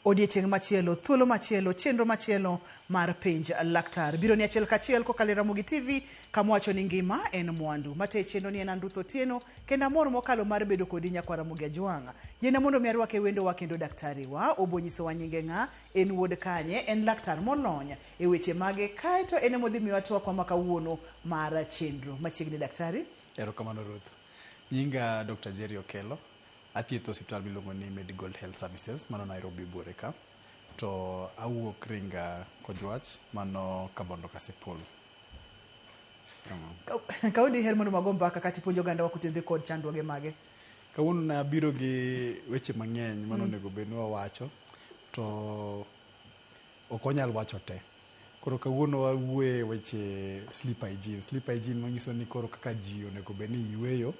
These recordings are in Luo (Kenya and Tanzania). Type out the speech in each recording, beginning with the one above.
Odiechieng' machielo, thuolo machielo, chenro machielo mar Penj Laktar. Biro ni achiel kachiel kokalo e Ramogi TV kama wacho ni ngima en mwandu. Mate chenro ni en an Ruth Otieno kendo amor mokalo mar bedo kodi nyakwar Ramogi Ajwang'. Yiena mondo mi arwake wendowa kendo daktari wa, obo nyisowa nyinge ng'a, en wuod kanye, en laktar molony e weche mage kaeto en emodhi miyowa twakwa ma kawuono mar chenro. Machiegni daktari. Erokamano Ruth. Nyinga Dr. Jerry Okello. Athietho osiptal miluongo ni Medigold Health Services mano Nairobi buore ka. To awuok Ringa Kojwach mano Kabondo Kasipul. Kawuono diher mondo wago mbaka kata ipuonj oganda wa kotenore kod chandruoge mage? Kawuono nabiro gi weche mang'eny mano onego bed ni wawacho to ok wanyal wacho te. Koro kawuono wawuoye weche sleep hygiene. Sleep hygiene manyiso ni koro kaka ji onego bed ni yueyo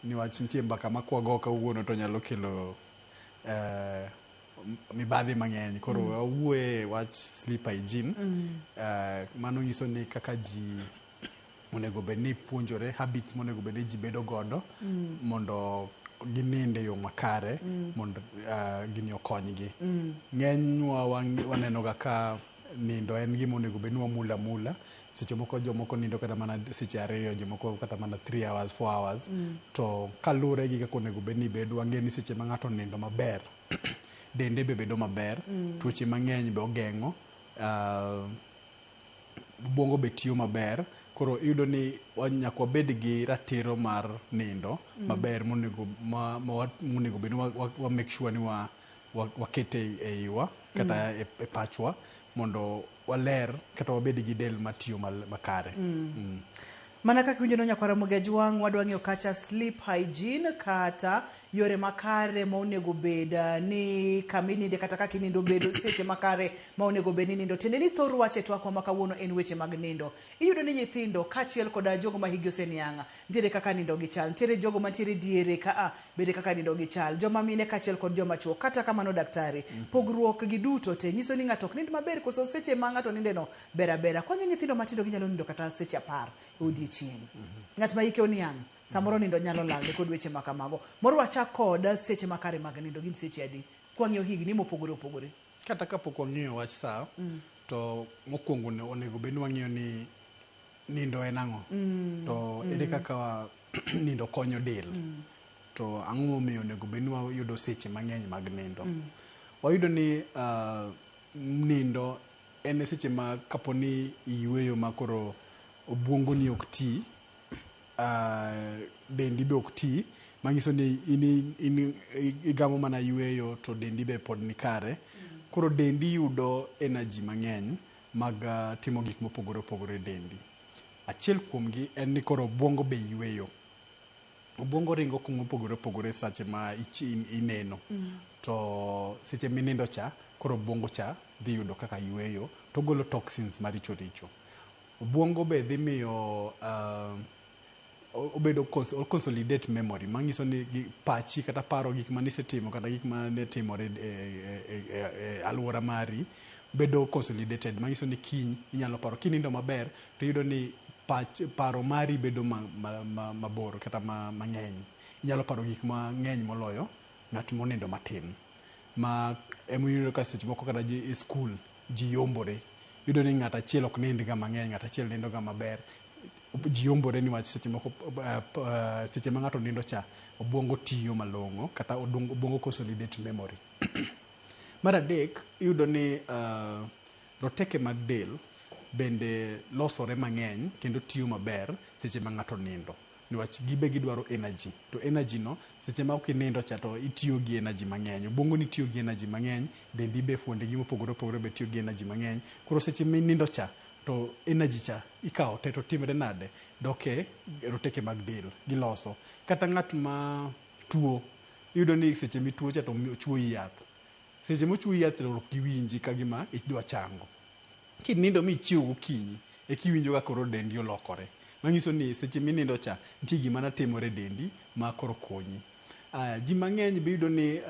niwach nitie mbaka ma kwago kawuono to nyalo kelo mibadhi mang'eny. Koro wawuoye wach sleep hygiene. Mano nyiso ni kaka ji onego bed ni puonjore habits monego bed ni ji bedo godo mondo ginind e yo makare mondo gini okonygi. Ng'enywa waneno ga ka nindo en gima onego bed ni wamulo amula. Seche moko jomoko nindo kata mana seche 2, jomoko kata mana 3 hours, 4 hours. To kaluwore gi kaka onego bed ni ibedo, wang'e ni seche ma ng'ato onindo maber, dende be bedo maber, tuoche mang'eny be ogeng'o, obwongo be tiyo maber. Koro iyudo ni nyaka wabed gi ratiro mar nindo maber monego monego bed ni wa make sure ni wakete e iwa kata e pachwa mondo waler kata wabed gi del matiyo makare. Mana kaka iwinjo no nyakwar Ramogi Ajwang', wadwa ng'iyo kacha sleep hygiene kata yore makare ma onego bed ni kama ininde kata kaka inindo bedo seche makare ma onego bed ni inindo. Tiende ni thor wach e twakwa ma kawuono en weche mag nindo. Iyudo ni nyithindo kaachiel koda jogo ma hikgi oseniang' nitiere kaka nindo gi chal, nitiere jogo mantiere diere ka a bende kaka nindo gi chal, joma mine kaachiel kod joma chuo. Kata kamano daktari, pogruok gi duto te nyiso ni ng'ato ok nind maber koso seche ma ng'ato ninde no ber abera. Kwang'iyo nyithindo matindo ginyalo nindo kata seche 10 e odiechieng'. Ng'at ma hike oniang' samoro nindo nyalo lalne kod weche ma kamago. Moro wachak kod seche makare mag nindo gin seche adi? Kwang'iyo higni mopogore opogore. Kata kapok wang'iyo wach sa, to mokwongo onego bed ni wang'iyo ni nindo en ang'o? To ere kaka nindo konyo del? To ang'o momiyo onego bed ni wayudo seche mang'eny mag nindo? Wayudo ni nindo en seche ma kapo ni iyueyo ma koro obwongoni ok ti, dendi be ok ti, manyiso ni in igamo mana yueyo to dendi be pod ni kare. Koro dendi yudo energy mang'eny mag timo gik mopogore opogore e dendi. Achiel kuomgi en ni koro obwongo be yueyo. Obwongo ringo kuma opogore opogore seche ma ineno. To seche minindo cha, koro obwongo cha dhi yudo kaka yueyo to ogolo toxins maricho richo. Obwongo be dhi miyo obedo consolidate memory manyiso ni pachi kata paro gik manisetimo kata gik mane timore e alwora mari bedo consolidated manyiso ni kiny inyalo paro. Kinindo maber to iyudo ni paro mari bedo mabor kata mang'eny. Inyalo paro gik mang'eny moloyo ng'at monindo matin. Ma emiyudo ka seche moko kata ji e skul ji yombore. Iyudo ni ng'at achiel ok nind ga mang'eny, ng'at achiel nindo ga maber. Ji yombore niwach seche moko seche ma ng'ato nindo cha obwongo tiyo malong'o kata obwongo consolidate memory. Mar adek, iyudo ni roteke mag del bende losore mang'eny kendo tiyo maber seche ma ng'ato nindo. Niwach gibe gidwaro energy. To energy no, seche ma ok inindo cha to itiyo gi energy mang'eny. Obwongo ni tiyo gi energy mang'eny, dendi be fuonde gi mopogore opogore be tiyo gi energy mang'eny. Koro seche minindo cha, to energy cha ikawo te to timre nade? Dok e roteke mag del, giloso. Kata ng'at ma tuo, iyudo ni seche mituo cha to ochuoyi yath. Seche mochuoyi yath to ok iwinji ka gima idwa chango. Kinindo michiew gokinyi, eka iwinjo ka koro dendi olokore. Manyiso ni seche minindo cha, nitie gima netimore e dendi ma koro konyi. Ji mang'eny be iyudo ni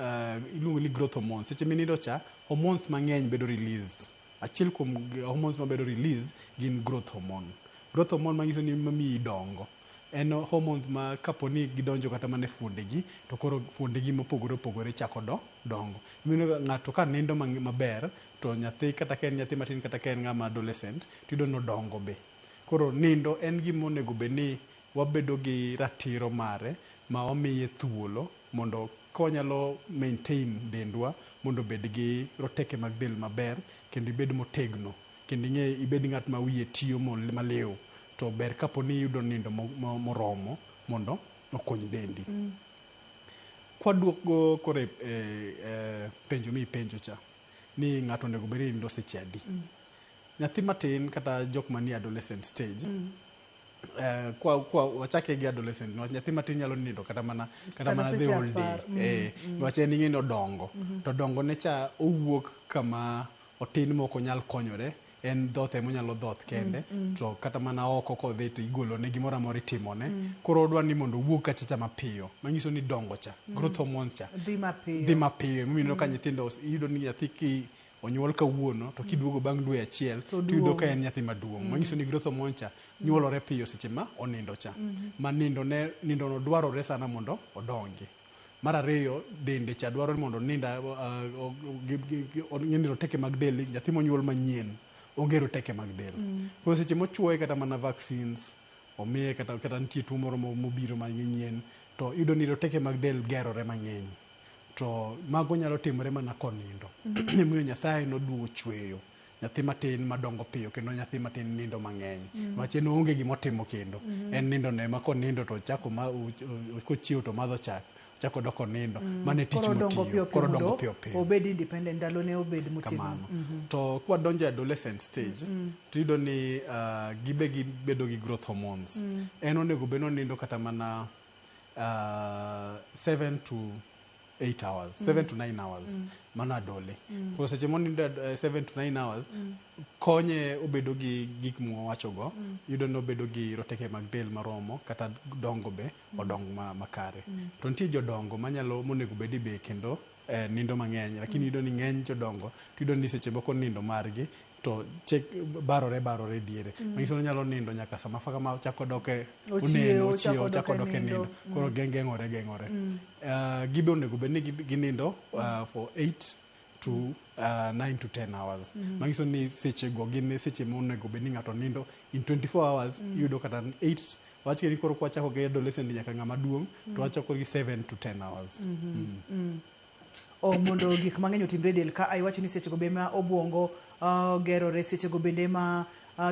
iluongo ni growth hormones. Seche minindo cha, hormones mang'eny bedo released. Achiel kuom hormones mabedo released gin growth hormone. Growth hormone manyiso ni mamiyi dongo. En hormones ma kapo ni gidonjo kata mana e fuondegi, to koro fuondegi mopogore opogore chako dongo. Iyudo ka ng'ato ka nindo maber, to nyathi kata ka en nyathi matin kata ka en ng'ama adolescent, tiyudo ni odongo be. Koro nindo en gima onego bed ni wabedo gi ratiro mare ma wamiye thuolo mondo konyalo maintain dendwa mondo obed gi roteke mag del maber kendo ibed motegno kendo ing'e ibed ng'at ma wiye tiyo maliw to ber kapo ni iyudo nindo moromo mondo okony dendi. Kwaduogo koro e penjo mipenjo cha ni ng'ato onego bed ni nindo seche adi. Nyathi matin kata jok manie adolescent stage, kwa wachake gi adolescent niwach nyathi matin nyalo nindo kata mana the seche whole day. 10. Niwach en ing'e ni odongo to dongo ne cha owuok kama otin mok onyal konyore, en dhoth ema onyalo dhoth kende, to kata mana oko kodhi to igolone gimoro amora itimone. Koro odwa ni mondo owuog kacha cha mapiyo, manyiso ni dongo cha, growth hormones cha dhi mapiyo. Dhi mapiyo. Emomiyo ineno ka nyithindo, iyudo ni nyathi ki onyuol kawuono to kiduogo bang' dwe achiel to to iyudo ka duong'. En nyathi maduong', manyiso ni growth hormone cha nyuolore piyo seche ma onindo cha, ma nindo ne nindo no dwarore sana mondo odongi. Mar ariyo, dende cha dwaro ni mondo oninda ng'e ni roteke mag del nyathi monyuol manyien onge roteke mag del. Koro seche mochuoye kata mana vaccines omiye kata nitie tuo moro mobiro manyien, to iyudo ni roteke mag del gerore mang'eny, to mago nyalo timore mana konindo. Emomiyo Nyasaye noduogo chweyo nyathi matin madongo piyo kendo nyathi matin nindo mang'eny, niwach en oonge gimotimo kendo en nindo ne ma konindo to ochako ma kochiew to madho chak, ochako dok onindo. Mano e tich Koro odongo motiyo. piyo piyo Koro odongo mondo piyo piyo obed independent, ndalone obed motegno. Kamano. To kwadonjo e adolescent stage, to iyudo ni gibe gibedo gi growth hormones. En onego bed ni onindo kata mana 7 to 8 hours, 7 to 9 hours. Mano adole. Koro seche monindo 7 to 9 hours, konye obedo gi gik mwawachogo. Iyudo ni obedo gi roteke mag del maromo kata dongo be odong makare. To nitie jodongo manyalo monego bed ni be kendo nindo mang'eny, lakini iyudo ni ng'eny jodongo to iyudo ni seche moko nindo margi to chek barore barore diere, manyiso ni onyalo nindo nyaka sama kama ochako dok e Ochiewo, oneno ochiewo ochako ochako dok dok e e nindo. nindo. Koro geng'ore geng'ore. Gibe onego bed ni ginindo for 8 to 9 to 10 hours, manyiso ni seche go gin seche monego bed ni ng'ato nindo in 24 hours. Iyudo kata 8 wach ni koro kwachako gi adolescent nyaka ng'ama duong' to wachako gi 7 to 10 hours. O mondo gik mang'eny otimre e del ka iwacho ni sechego be ma obwongo gerore, sechego bende ma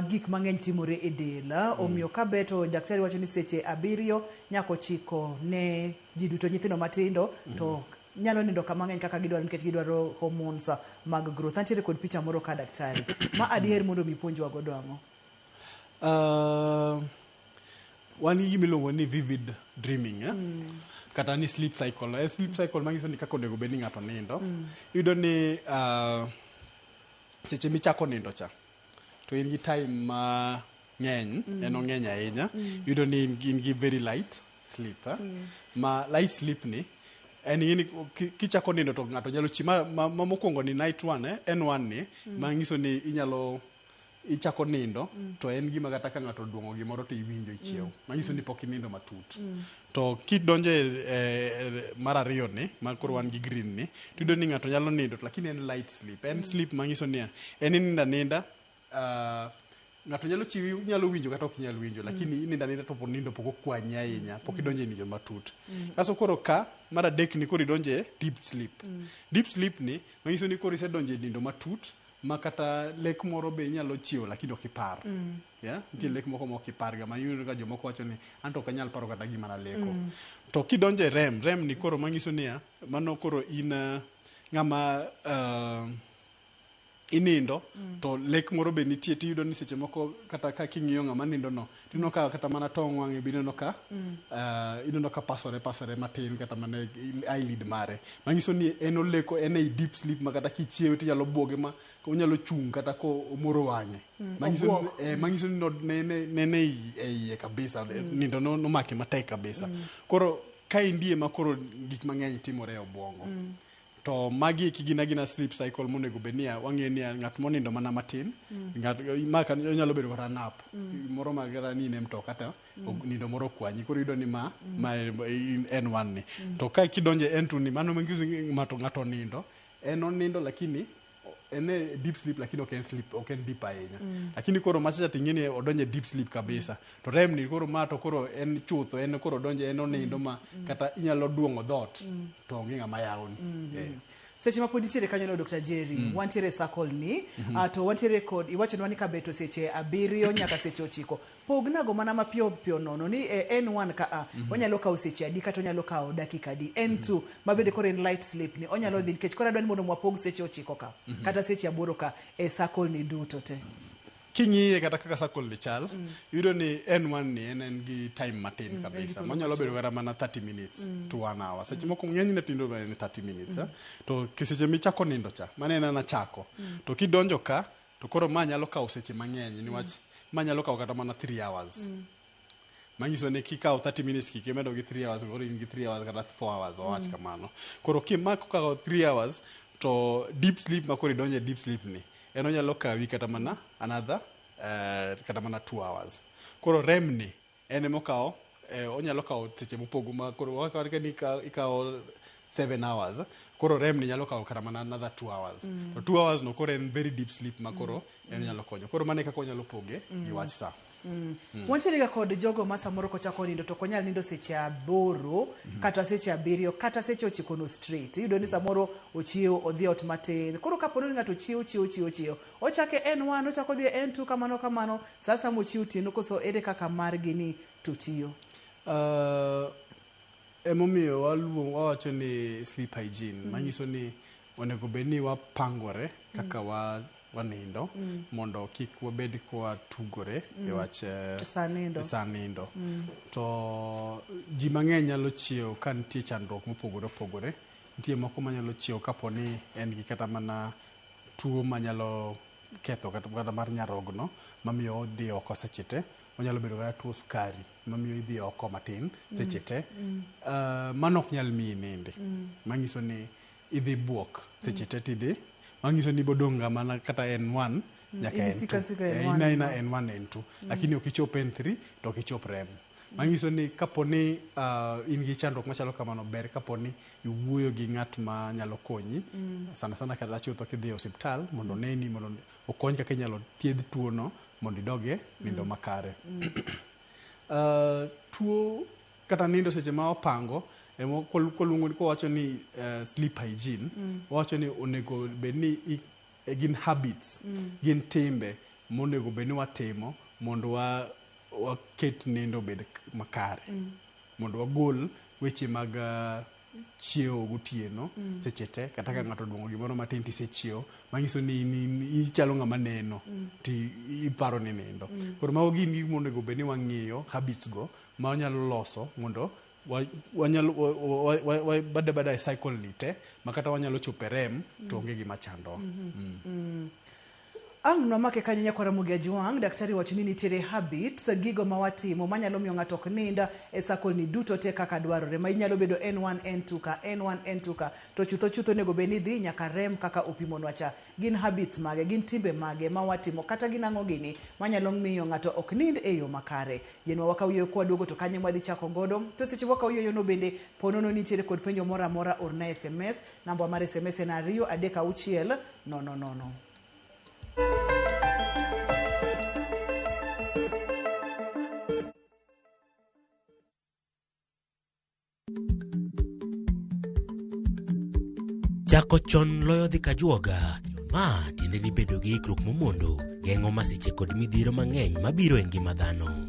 gik mang'eny timore e del. Omiyo ka beto daktari wacho ni seche 7 nyaka 9 ne ji duto, nyithindo matindo to nyalo nindo kama ng'eny kaka gidwaro nikech gidwaro hormones mag growth. Antiere kod picha moro ka, daktari, ma adier mondo mi puonjwa godo ang'o? Wan gi gima iluongo ni vivid dreaming, eh? Kata ni sleep cycle. Sleep cycle manyiso ni kaka onego bed ni ng'ato nindo. Iyudo ni seche michako nindo cha to in gi time ma ng'eny, en ong'eny ahinya. Iyudo ni in gi very light sleep, eh? Ma light sleep ni en ing'e ni kichako nindo to ng'ato nyalo chi ma mokwongo ni night one, eh? N1 ni manyiso ni inyalo ichako nindo to en gima kata ka ng'ato oduong'o gimoro to iwinjo ichiew, manyiso ni pok inindo matut. To kidonjo e mar ariyo ni ma koro wan gi green ni, to iyudo ni ng'ato nyalo nindo to lakini en light sleep, en sleep manyiso niya en inindo aninda, ng'ato nyalo chiwi, nyalo winjo kata ok inyal winjo, lakini inindo aninda to nindo pok okwanyi ahinya, pok idonjo e nindo matut. Kaso koro ka mar adek ni koro idonjo e deep sleep. Deep sleep ni manyiso ni koro isedonjo e nindo matut ma kata lek moro be inyalo chiewo lakini ok ipar. Yeah? Nitie lek moko ma ok iparga, ma iyudo ka jomoko wacho ni anto ok anyal paro kata gima naleko. To kidonjo e REM, REM ni koro manyiso niya mano koro in ng'ama inindo to lek moro be nitie, tiyudo ni seche moko kata ka king'iyo ng'ama nindo no tineno ka kata mana tong wang'e be ineno ka ineno ka pasore pasore matin kata mana e eyelid mare, manyiso ni en oleko en ei deep sleep ma kata kichiewe tinyalo buoge ma onyalo chung' kata ko omoro wang'e, manyiso ni, Obuok. Manyiso ni nene e iye kabisa, nindo nomake matek kabisa. Koro ka indie ma koro gik mang'eny timore e obwongo. To magi eki gin agina sleep cycle monego bed niya wang'e niya ng'at monindo mana matin, ng'at ma onyalo bedo kata nap moro ma kata ni in e mtoka to nindo moro okwanyi, koro iyudo ni ma ma N1 ni. To ka kidonjo e N2 ni, mano manyiso ni ng'ato onindo, en onindo lakini en e deep sleep, lakini ok en sleep, ok en deep ahinya. Lakini koro machacha to ing'e ni odonjo e deep sleep kabisa. To REM ni koro ma to koro en chutho, en koro odonjo, en onindo ma kata inyalo duong'o dhoot to onge ng'ama yawoni. Seche ma pod nitiere kanyo no, Dr. Jerry, wantiere e circle ni, to wantiere kod iwachonwa ni kabeto seche 7 nyaka seche 9. Pognago mana mapiyo piyo nono ni e N1 ka a onyalo kawo seche adi kata onyalo kawo dakika adi. N2 ma bende koro en light sleep ni onyalo dhi, nikech koro adwa ni mondo wapog seche 9 ka kata seche 8 ka e circle ni duto te. King'iye kata kaka circle ni chal, iyudo ni N1 ni en gi time matin kabisa, monyalo bedo kata mana 30 minutes to 1 hour. Seche moko ng'enyne tindo en 30 minutes. To seche michako nindo cha, mano en ana chako. To kidonjo ka, to koro ma nyalo kawo seche mang'eny, niwach ma nyalo kawo kata mana 3 hours. Manyiso ni kikawo 30 minutes kik imedo gi 3 hours, koro in gi 3 hours kata 4 hours, wawach kamano. Koro kima kokawo 3 hours to deep sleep ma koro idonjo e deep sleep ni, en onyalo kawi kata mana another kata mana 2 hours. Koro REM ni en emokawo onyalo kawo seche mopogo ma koro wakaw ni ikawo 7 hours, koro REM ni nyalo kawo kata mana another 2 hours. To 2 hours no koro en very deep sleep ma koro en nyalo konyo. Koro mano e kaka wanyalo poge gi wach sa. Wantiere ga kod jogo ma samoro kochako nindo to ok onyal nindo seche 8 kata seche 7 kata seche 9 no straight. Iyudo ni samoro ochiewo odhi ot matin. Koro kapo ni ng'ato ochiewo chiewo chiewo chiewo, ochako e N1, ochako odhi e N2 kamano kamano, sa mochiewo otieno, koso ere kaka margi ni to tiyo? Emomiyo wawacho ni sleep hygiene, manyiso ni onego bed ni wapangore kaka wanindo mondo kik wabed kwatugore e wach sa nindo. Sa nindo. To ji mang'eny nyalo chiewo ka nitie chandruok mopogore opogore. Nitie moko manyalo chiewo kapo ni en gi kata mana tuo manyalo ketho kata mar nyarogno mamiyo odhi oko seche te. Onyalo bedo kata tuo sukari mamiyo idhi oko matin seche te. Mano ok nyal miyi nindi. Manyiso ni idhi buok seche te tidhi. Manyiso ni ibodong' ga mana kata N1 nyaka Idhi N2. sika sika N1. Ina ina N1 N2. Lakini ok ichop N3 to ok ichop REM. Manyiso ni kapo ni in gi chandruok machalo kamano, ber kapo ni iwuoyo gi ng'at ma nyalo konyi. Sana sana kata chutho kidhi e osiptal mondo oneni, mondo okony kaka inyalo thiedh tuo no mondo idog e nindo makare. Tuo kata nindo seche ma opango ema koluongo kowacho ni sleep hygiene, wawacho ni onego bed ni gin habits, gin timbe monego bed ni watimo mondo waket nindo obed makare, mondo wagol weche mag chiewo gotieno seche te, kata ka ng'ato oduong'o gimoro matin tisechiewo, manyiso ni in ichalo ng'ama neno ti iparo ni nindo. Koro mago gin gik monego bed ni wang'iyo, habits go ma wanyalo loso mondo wanyalo bade bada e cycle ni te ma kata wanyalo chopo e REM to onge gima chandowa. Ang' nwamake kanyo nyakwar Ramogi Ajwang', daktari wacho ni nitiere habits, gigo ma watimo manyalo miyo ng'ato ok nind e circle ni duto te kaka dwarore, ma inyalo bedo N1 N2 ka N1 N2 ka to chutho chutho onego bed ni dhi nyaka REM kaka opimonwa cha. Gin habits mage, gin timbe mage ma watimo kata gin ang'o gini manyalo miyo ng'ato ok nind e yo makare? Yienwa wakaw yueyo kwaduogo to kanyo mwadhi chako godo. To seche mwakaw yueyo no bende ponono nitiere kod penjo moro amora, orna SMS, namba mar SMS en 2 3 6 0 0. Chako chon loyo dhi kajuoga. Ma tiende ni bedo gi ikruok momondo geng'o masiche kod midhiero mang'eny mabiro e ngima dhano.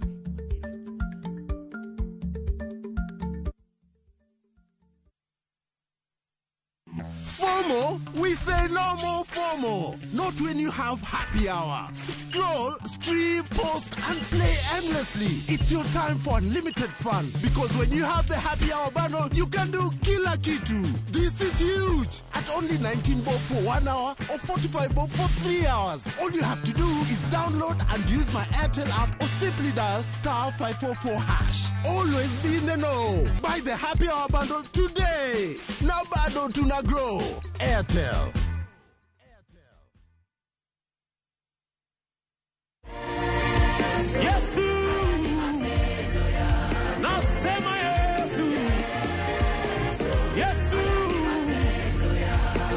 FOMO, we say no more FOMO. FOMO. Not when you have happy hour. Scroll, stream, post, and play endlessly. It's your time for unlimited fun. Because when you have the happy hour bundle, you can do kila kitu. This is huge. At only 19 bob for 1 hour or 45 bob for 3 hours. All you have to do is download and use my Airtel app or simply dial star 544 hash. Always be in the know. Buy the happy hour bundle today. Now bado tuna grow. Airtel. Yesu, nasema Yesu, Yesu,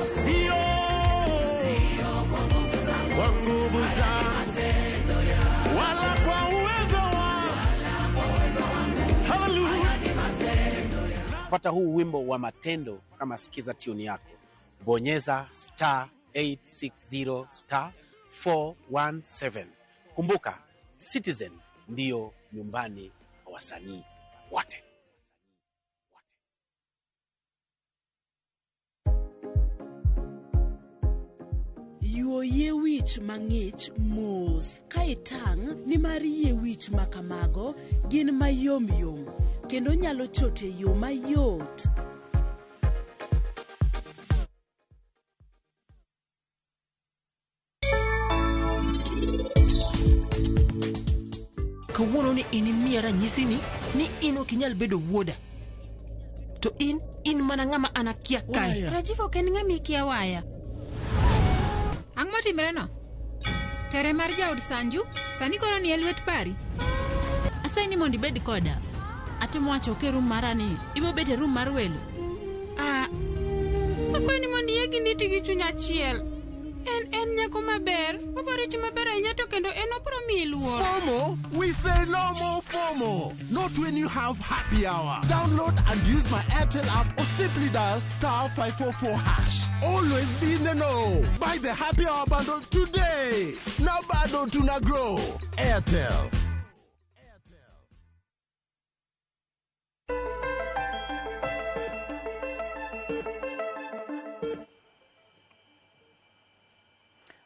sio kwa nguvu zangu wala kwa uwezo wangu. Hallelujah. Pata huu wimbo wa Matendo kama sikiza tune yako, bonyeza star 860 star 417. Kumbuka, Citizen ndiyo nyumbani kwa wasanii wote. Yuo yie wich mang'ich mos ka itang' nimar yie wich ma kamago gin mayomyom kendo nyalo chot e yo mayot. Kawuono ni in imiya ranyisi ni in ok inyal bedo wuoda. To in mana ng'ama an akia kae. Rajiv ok en ng'ama ikia waya. Ang' motimore no? Tere mar jaod Sanju, sani koro ni e lwet pari. Asayi ni mondo ibed koda. Atemo wacho ok e room mara ni, ibo bet e room mar welo. Ah, akwayo ni mondo iyie gi niti gi chuny achiel. En nyako maber, oparo riti maber ahinya to kendo en oparo miyi luor. FOMO? We say no more FOMO. Not when you have happy hour. Download and use my Airtel app or simply dial star 544 hash. Always be in the know. Buy the happy hour bundle today. Now bado tuna grow. Airtel.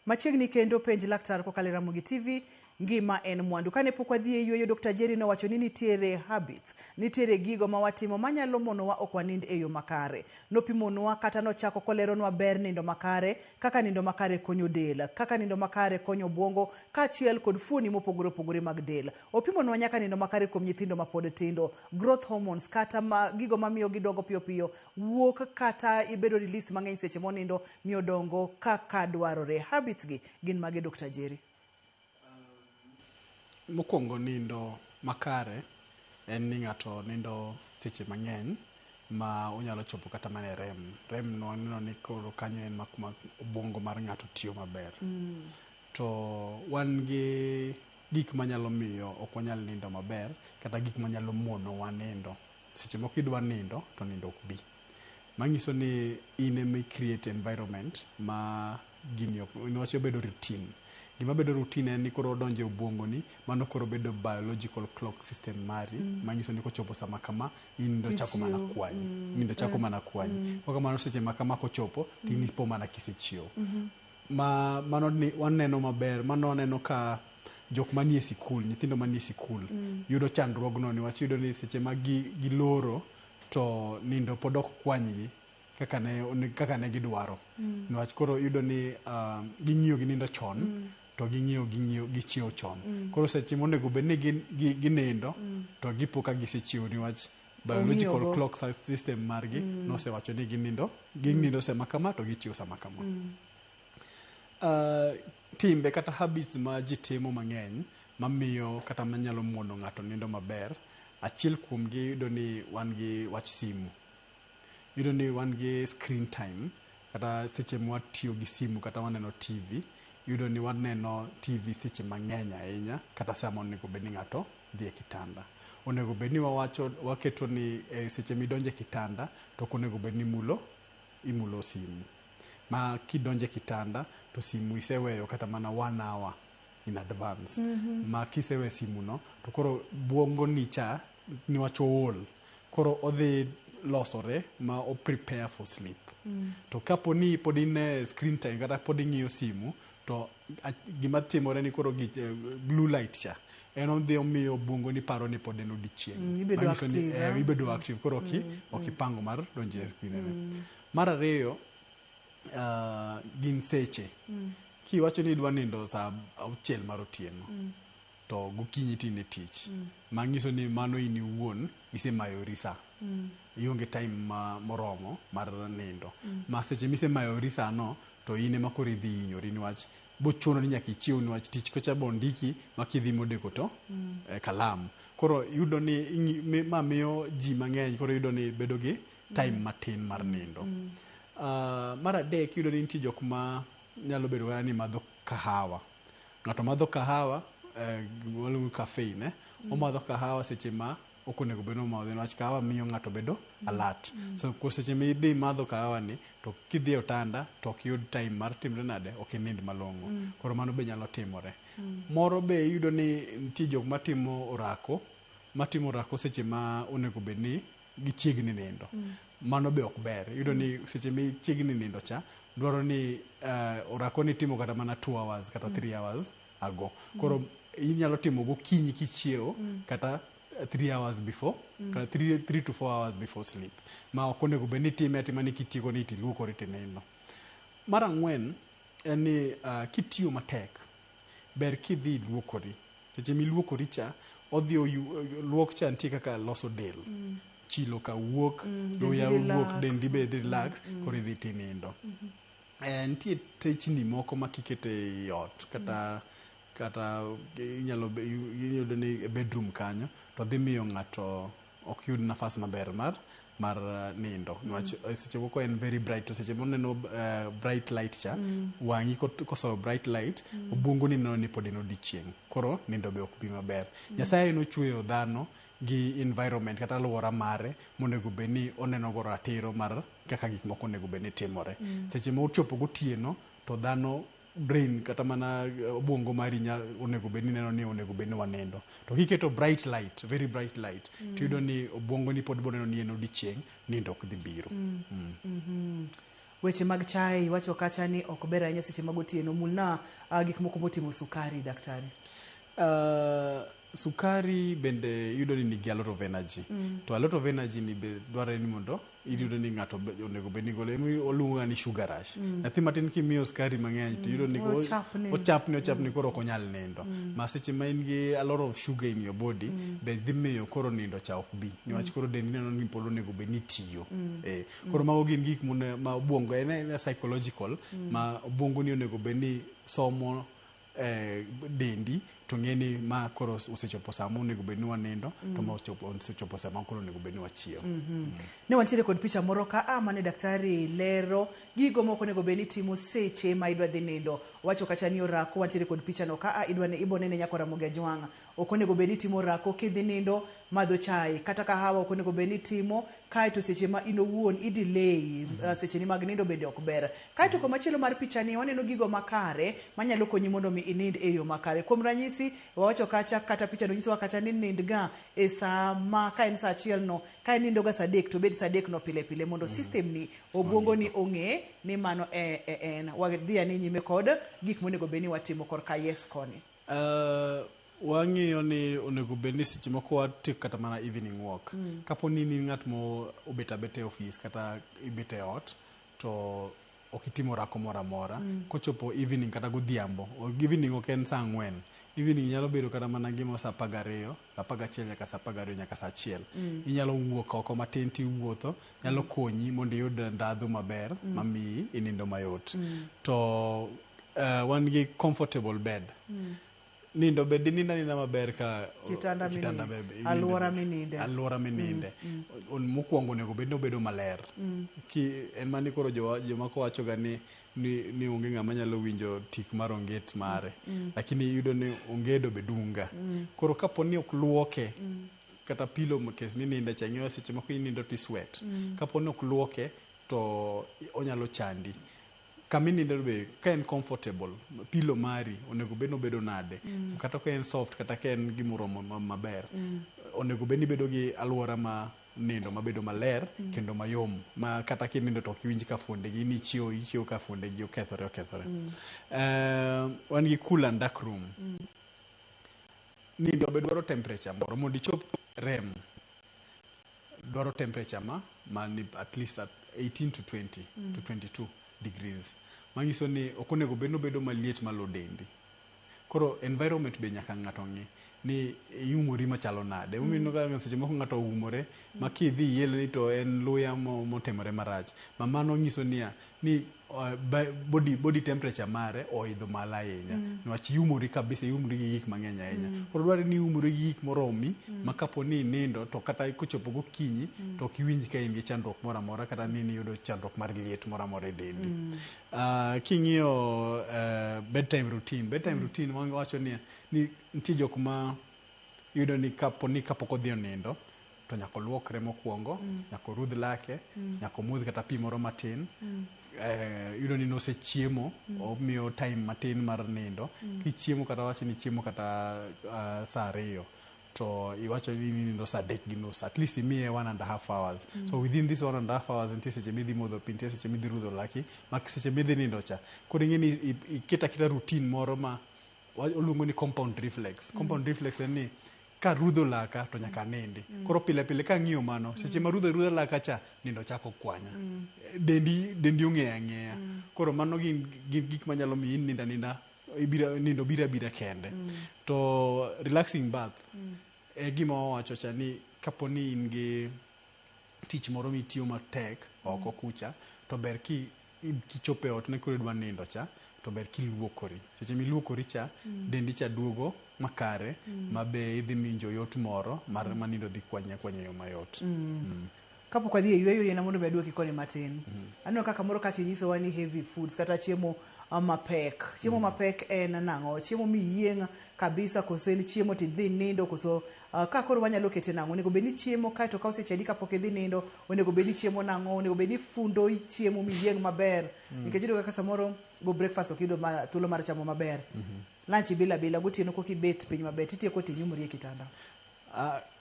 Machiegni kendo penj laktar kokalo e Ramogi TV, ngima en mwandu. Kane pok wadhi e yueyo, Dr. Jerry nowacho ni nitiere habits, nitiere gigo ma watimo manyalo monowa ok wanind e yo makare. Nopimonwa kata nochako koleronwa ber nindo makare, kaka nindo makare konyo del, kaka nindo makare konyo obwongo, kaachiel kod fuoni mopogore opogore mag del. Opimonwa nyaka nindo makare kuom nyithindo mapod tindo, growth hormones kata gigo mamiyo gidongo piyo piyo, wuok kata ibedo released mang'eny seche monindo miyo dongo kaka dwarore. Habits gi gin mage, Dr. Jerry? Mokwongo, nindo makare en ni ng'ato nindo seche mang'eny ma onyalo chopo kata mana e REM. REM no waneno ni koro kanyo en kuma obwongo mar ng'ato tiyo maber. To wan gi gik manyalo miyo ok wanyal nindo maber kata gik manyalo monowa nindo. Seche moko idwa nindo to nindo ok bi. Manyiso ni in ema i create environment ma gini ok niwach obedo routine. Gima bedo routine en ni koro odonjo e obwongoni, mano koro bedo biological clock system mari, manyiso ni kochopo sama kama, nindo chako mana kwanyi. Nindo chako mana kwanyi. Kok kamano seche ma kama kochopo, to in ipo mana kisechiewo. Ma mano ni waneno maber, mano waneno ka jok manie sikul, nyithindo manie sikul yudo chandruogno niwach iyudo ni seche ma giloro to nindo pod ok kwanygi kaka ne gidwaro. Niwach koro iyudo ni ging'iyo gi nindo chon, to ging'iyo gichiewo chon. Koro seche monego bed ni ginindo to gipo ka gisechiewo niwach biological clock system margi nosewacho ni ginindo sama kama to gichiewo sama kama. Timbe kata habits ma ji timo mang'eny mamiyo kata manyalo mono ng'ato nindo maber, achiel kuomgi iyudo ni wan gi wach simu. Iyudo ni wan gi screen time kata seche mwatiyo gi simu kata waneno TV, iyudo ni waneno TV seche mang'eny ahinya kata sama onego bed ni ng'ato dhi e kitanda. Onego bed ni waketo ni seche midonjo e kitanda to ok onego bed ni imulo simu. Ma kidonjo e kitanda to simu iseweyo kata mana 1 hour in advance. Ma kisewe simu no to koro bwongo ni cha niwach ool. Koro odhi losore ma o prepare for sleep. To kapo ni pod in e screen time kata pod ing'iyo simu to gima timore ni koro gich, blue light cha en odhi omiyo obwongo ni paro ni pod en odiochieng'. Ibedo Manyiso ni, active, eh? Ibedo active koro ok ok ipango mar donjo e screen. Mar ariyo, gin seche. Kiwacho ni idwa nindo saa 6 mar otieno, to gokinyi to in e tich, manyiso ni mano in iwuon isemayori sa. Ionge time moromo mar nindo. Ma seche misemayori sa no, to in ema koro idhi hinyori niwach bochuno ni nyaka ichiew niwach tich kocha bondiki ma kidhi modeko to kalam. Koro iyudo ni ma miyo ji mang'eny koro iyudo ni bedo gi time matin mar nindo. Mar adek, iyudo ni nitie jok ma nyalo bedo kata ni madho kahawa. Ng'ato madho kahawa, waluongo caffeine, eh? Omadho kahawa seche ma ok onego bed ni omadhe niwach kahawa miyo ng'ato bedo alert. So ko seche ma idhi madho kahawa ni to kidhi e otanda to ok iyud time mar timre nade, ok inind malong'o. Koro mano be nyalo timore. Moro be iyudo ni nitie jok matimo orako, matimo orako seche ma onego bed ni gichiegni nindo. Mano be ok ber. Iyudo ni seche ma ichiegni nindo cha, dwaro ni orako ni timo kata mana 2 hours kata 3 hours ago. Koro inyalo timo gokinyi kichiewo kata 3 hours before, kata 3 to 4 hours before sleep. Ma ok onego bed ni itime atima ni kitieko ni tiluokori tinindo. Mar ang'wen en ni kitiyo matek, ber kidhi iluokori. Seche miluokori cha, odhi luok cha nitie kaka loso del. Chilo ka wuok, luya dendi wuok, relax. Dendi be dhi relax, koro idhi tinindo. Nitie techni moko ma kiketo ei ot kata inyalo iyudo ni e bedroom kanyo to dhi miyo ng'ato ok yud nafas maber mar nindo niwach seche moko en very bright, to seche moneno bright light cha, wang'i kosoyo bright light, obwongo ni neno ni pod en odiochieng', koro nindo be ok bi maber. Nyasaye nochweyo dhano gi environment kata alwora mare monego bed ni oneno go ratiro mar kaka gik moko onego bed ni timore. Seche ma ochopo gotieno to dhano brain kata mana obwongo mari onego bed ni neno ni onego bed ni wanindo. To kiketo bright light, very bright light, tiyudo ni obwongo ni pod boneno ni en odiochieng', nindo ok dhi biro. Weche mag chai iwacho kacha ni ok ber ahinya seche mag otieno. Mulna gik moko motimo sukari, daktari. Sukari bende iyudo ni nigi a lot of energy. To a lot of energy ni be dwarore ni mondo iyudo ni ng'ato onego bed ni golo. Oluongo ni sugar rush. Nyathi matin kimiyo sukari mang'eny to iyudo ni Ochapni. Ochapni koro ok onyal nindo. Ma seche ma in gi a lot of sugar in your body, be dhi miyo koro nindo cha ok bi. Niwach koro dendi neno ni pod onego bed ni tiyo. Koro mago gin gik ma obwongo en psychological, ma obwongo ni onego bed ni somo dendi to ng'e ni ma koro osechopo saa ma onego bed ni wanindo, to ma osechopo saa ma koro onego bed ni wachiewo. Ne wantiere kod picha moro ka a mane daktari lero gigo moko onego bed ni timo seche ma idwa dhi nindo. Owacho kacha ni orako, wantiere kod picha no ka a idwa ne ibo nene nyakora Ramogi Ajwang'. Ok onego bed ni timo orako kidhi nindo, madho chai kata kahawa ok onego bed ni timo, kaeto seche ma in owuon i delay seche ni mag nindo bende ok ber. Kaeto komachielo mar picha ni waneno gigo makare manyalo konyi mondo mi inind e yo makare. Kuom ranyisi wawacho kacha kata picha no nyisowa kacha ni nind ga e saa ma ka en saa 1 no, ka inindo ga saa 3 to bed saa 3 no pile pile mondo system ni obwongo ni ong'e ni mano en. Wadhi ane nyime kod gik monego bed ni watimo korka yes koni. Wang'iyo ni onego bed ni seche moko watik kata mana evening walk. Kapo ni in ng'at mo obet abeta e ofis kata ibet e ot to ok itimo orako moro amora. Kochopo evening kata godhiambo, evening ok en saa 4. Evening nyalo bedo kata mana gima saa 12, saa 11 nyaka saa 12 nyaka saa 1. Inyalo wuok oko matin tiwuotho, nyalo konyi mondo iyud ndhadhu maber mamiyi inindo mayot. To wan gi comfortable bed. Nindo be dininda ninda maber ka Kitanda kitanda mininde. be Alwora mininde. mininde. Alwora mininde. Mokwongo onego bed ni obedo maler. Ki en mani koro jomoko wacho ga ni onge ng'ama nyalo winjo tik mar onget mare. Lakini iyudo ni ongedo be dunga. Koro kapo ni ok luoke, kata pillow kes ni ninde cha, ing'eyo seche moko inindo ti sweat. Kapo ni ok luoke to onyalo chandi. Kama inindo be ka en comfortable, pillow mari onego bed ni obedo nade. Kata ka en soft kata ka en gimoromo maber. Onego bed ni ibedo gi alwora ma nindo mabedo maler kendo mayom ma kata kinindo to ok iwinj ka fuondegi ni ichiewo ichiewo ka fuondegi okethore okethore. Wan gi cool and dark room. Nindo be dwaro temperature moro mondo ichop REM dwaro temperature ma ni at least at 18 to 20 to 22 degrees manyiso ni ok onego bed ni obedo maliet malo dendi. Koro environment be nyaka ng'ato ng'i ni iumori machalo nade. Emomiyo ineno ka seche moko ng'ato oumore ma kidhi iele ni to en luya motimore marach. Ma mano nyiso niya ni body temperature mare oidho malo ahinya. Niwach iumori kabisa, iumori gi gik mang'eny ahinya. Koro dwarore ni iumori gi gik moromi ma kapo ni inindo to kata kochopo gokinyi to ok iwinj ka in gi chandruok moro amora kata ni iyudo chandruok mar liet moro amora e dendi. King'iyo bedtime routine, bedtime routine wacho niya ni nitie jok ma iyudo ni kapo ni kapok odhi onindo to nyaka oluokre mokwongo, nyaka orudh lake, nyaka omodh kata pi moro matin. Iyudo ni nosechiemo, omiyo time matin mar nindo. Kichiemo kata wach ni ichiemo kata saa 2 to iwacho ni inindo saa 3:30, at least imiye 1.5 hours. So within this 1.5 hours nitie seche midhi modho pi, nitie seche midhi rudho laki, ma seche midhi nindo cha. Koro ing'e ni iketo aketa routine moro ma oluongo ni compound reflex. Compound reflex en ni karudho laka to nyaka anindi. Koro pile pile kang'iyo mano, seche ma rudho arudha laka cha, nindo chako kwanya. Dendi ong'eyo ang'eya. Koro mano gin gik manyalo miyo inindo aninda, nindo biro abira kende. To relaxing bath e gima wawacho cha ni kapo ni in gi tich moro mitiyo matek oko kucha, to ber kichopo e ot ne koro idwa nindo cha, to ber kiluokori. Seche miluokori cha, dendi cha duogo makare, ma be idhi winjo yot moro mar ma nindo dhi kwanyi akwanya e yo mayot. Kapok wadhi e yweyo, yiena mondo mi aduoki koni matin. Aneno kaka moro kacha inyisowa ni heavy foods kata chiemo mapek. Chiemo mapek en nang'o? Chiemo miyieng' kabisa koso en chiemo tidhi nindo koso ka koro wanyalo kete nang'o? Onego bed ni chiemo kaeto kawo seche adi kapok idhi nindo? Onego bed ni chiemo nang'o? Onego bed ni fundo chiemo miyieng' maber. Nikech iyudo kaka samoro go breakfast ok iyudo thuolo mar chamo maber. Lunch ibilo abila, gotieno koka ibet piny maber, titieko tinyumori e kitanda.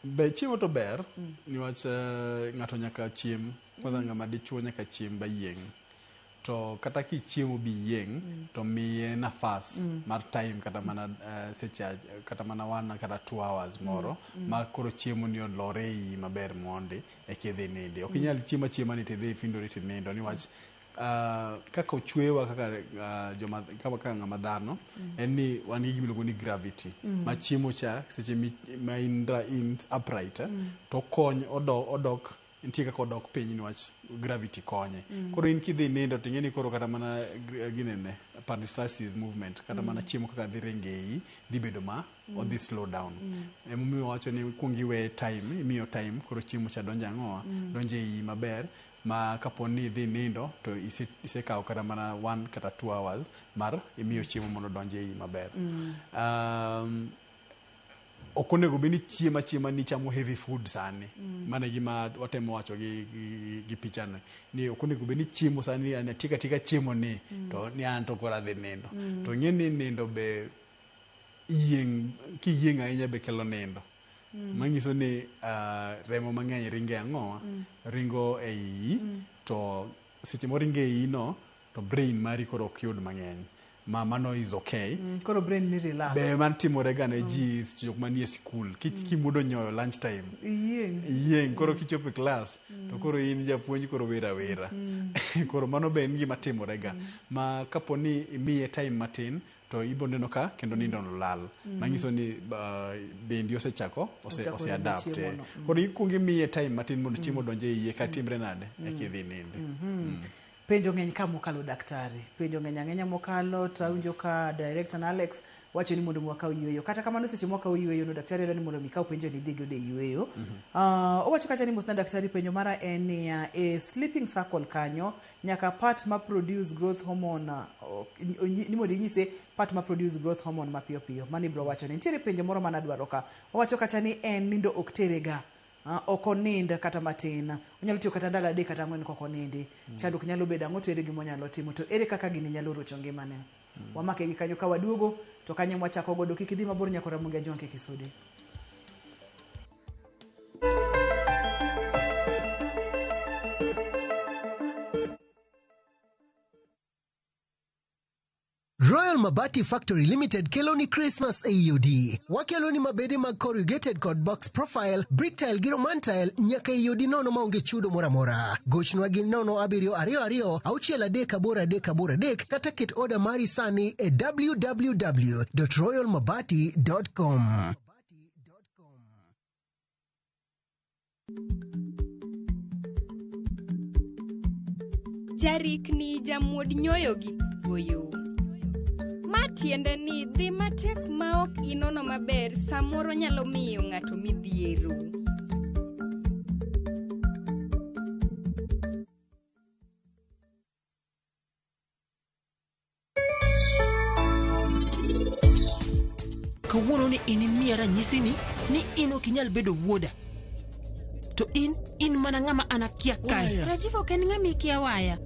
Be chiemo to ber, niwach ng'ato nyaka chiem, kwanza ng'ama dichuo nyaka chiem ba yieng'. To kata kichiemo biyieng' to miye nafas mar time kata mana seche kata mana 1 kata 2 hours moro ma koro chiemo ni olore e iyi maber mondi eka idhi nindi. Ok inyal chiemo achiema ni tidhi ifindori tinindo niwach kaka ochwewa kaka joma kaka ng'ama dhano en ni wan gi gima iluongo ni gravity ma chiemo cha seche ma in upright to kony odok nitie kaka odok piny niwach gravity konye. Koro in kidhi nindo to ing'e ni koro kata mana ginene peristalsis movement kata mana chiemo kaka dhi ringo e iyi dhi bedo ma odhi slow down. Emomiyo wacho ni ikuong iweye time, imiyo time koro chiemo cha donjo ang'owa, donjo e iyi maber ma kapo ni idhi nindo to isekawo kata mana 1 kata 2 hours mar imiyo chiemo mondo odonj e iyi maber. Ok onego bed ni chiemo achiema ni chamo heavy food sani. Mano e gima watemo wacho gi pichani. Ni ok onego bed ni chiemo sani ni atieko atieka chiemo ni to ni an to koro adhi nindo. To ing'e ni nindo be yieng' kiyieng' ahinya be kelo nindo. Manyiso ni remo mang'eny ringo e ang'owa? Ringo e iyi to seche moringo e iyi no to brain mari koro ok yud mang'eny. Ma mano is okay. Koro brain ni relax. Be man timore ga ne ji jok manie sikul. Kimuodo nyoyo lunch time. Iyieng'. Iyieng' koro kichopo e class to koro in japuonj koro wera wera. Koro mano be en gima timore ga. Ma kapo ni imiye time matin to ibo neno ka kendo nindo no lal. Manyiso ni dendi osechako Ochako ose yudo adapt. chiemo no. Koro ikuongo imiye time matin mondo chiemo odonj e iye ka timre nade eka idhi nindi. Penjo ng'eny ka mokalo daktari. Penjo ng'eny ang'enya mokalo to awinjo ka director na Alex wacho ni mondo mi wakaw yueyo. Kata kamano seche mwakawo yueyo no daktari dwaro ni mondo mi ikaw penjo ni idhi godo e yueyo. Owacho kacha ni mosna daktari penjo mara en niya e sleeping circle kanyo nyaka part ma produce growth hormone ni mondo inyise part ma produce growth hormone mapiyo piyo. Mano ibiro wacho ni nitiere penjo moro manadwaro ka. Owacho kacha ni en nindo ok tere ga. Ok onind kata matin. Onyalo tiyo kata ndalo 3 kata 4 kok onindi. Chandruok nyalo bedo ang'o to ere gima onyalo timo to ere kaka gini nyalo rocho ngimane. Wamake gi kanyo ka waduogo to kanyo mwachako godo kik idhi mabor nyakora Ramogi Ajwang' kik isudi. Mabati Factory Limited kelo ni Christmas ei odi. Wakelo ni mabede mag corrugated kod box profile, brick tile gi roman tile nyaka ei odi nono maonge chudo moro amora. Gochnwa gi 0722 638 83 kata ket oda mari sani e www.royalmabati.com. Jarikni jamuod nyoyo gi kuoyo. Ma tiende ni dhi matek maok inono maber samoro nyalo miyo ng'ato midhiero. Kawuono ni inimiya ranyisi ni ni in ok inyal bedo wuoda. To in in mana ng'ama an akia kae. Rajiv ok en ng'ama ikia waya.